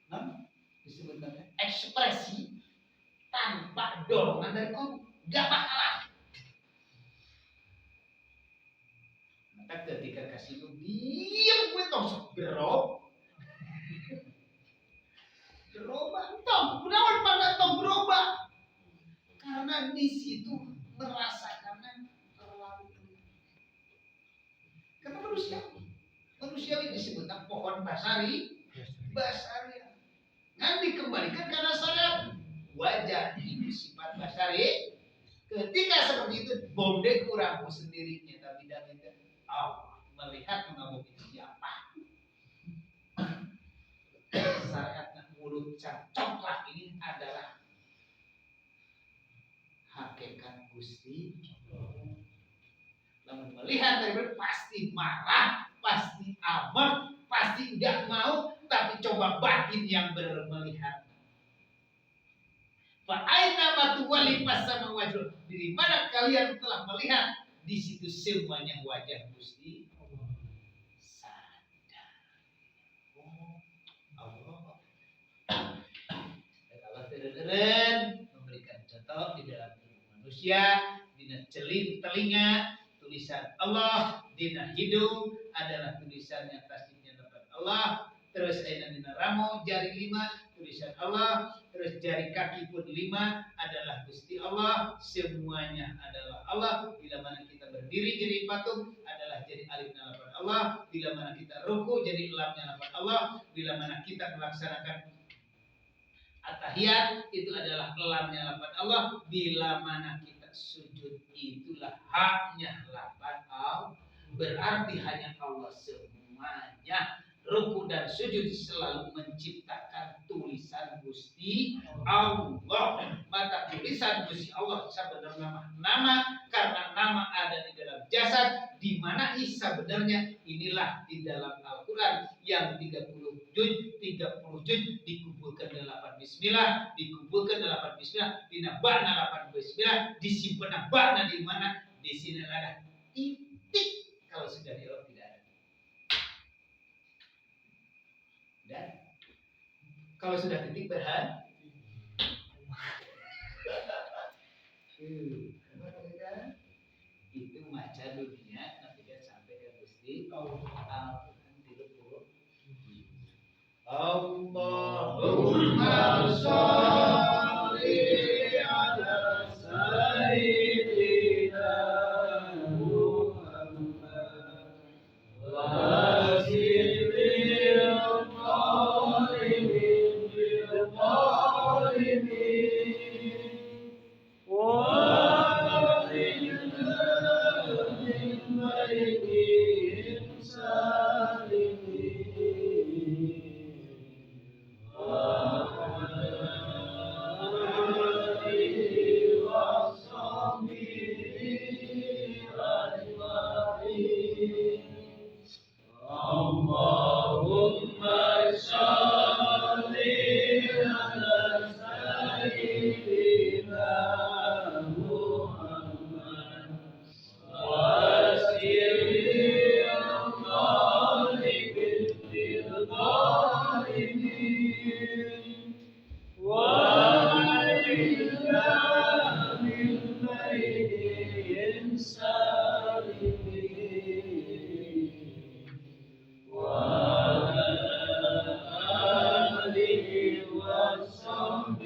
nah, disebutkan ekspresi tanpa dorongan dari kolbu, gak bakalan. Maka ketika kasih lu diem gue tong gerobak tong, kunaon pangga tong gerobak, karena di situ merasakannya terlalu karena manusiawi disebutnya pohon basari basari ngan dikembalikan karena syariat wajar itu sifat basari. Ketika seperti itu bonde kurangku sendirinya tapi tidak Allah melihat mengamuk itu siapa syariatnya mulut cocoklah ini adalah hakikat Gusti. Namun melihat dari pasti marah, pasti amat, pasti nggak mau, tapi coba batin yang melihat. Fa aina ma tuwalli fasama wajh. Di mana kalian telah melihat, di situ semuanya wajah Gusti sadar. Oh, Allah. Dan Allah teren memberikan contoh di dalam tubuh manusia, dina celing telinga tulisan Allah, dina hidung adalah tulisannya tasdiknya dapat Allah, terus aina dina ramo jari 5 tulisan Allah, terus jari kaki pun 5 adalah Gusti Allah, semuanya adalah Allah. Bila mana kita berdiri jadi patung adalah jadi alif lafaz Allah, bila mana kita ruku jadi lamnya lafaz Allah, bila mana kita melaksanakan at-tahiyat itu adalah lamnya lafaz Allah, bila mana kita sujud itulah haknya lafaz Allah. Berarti hanya Allah semuanya. Ruku dan sujud selalu menciptakan tulisan Gusti Allah. Mata tulisan Gusti Allah sebenarnya nama, karena nama ada di dalam jasad, di mana sebenarnya inilah di dalam Al-Quran yang 30 juz, 30 juz dikumpulkan 8 bismillah, dikumpulkan 8 bismillah, dinabana 8 bismillah, disimpan bana di mana? Di sini ada titik. Kalau sudah di Allah tidak ada. Dan kalau sudah titik berhenti. Itu maca dunia nanti kan sampai ke Gusti Allah. Allahumma sholli ala sayyidina Muhammad wa sayyidil qalimin bil qalimin wa min bainihim salimin wa alihi wa sahbihi ajma'in. Allahumma sholli ala sayyidina Muhammad wa sayyidil qalimin bil qalimin wa min bainihim salimin wa alihi wa sahbihi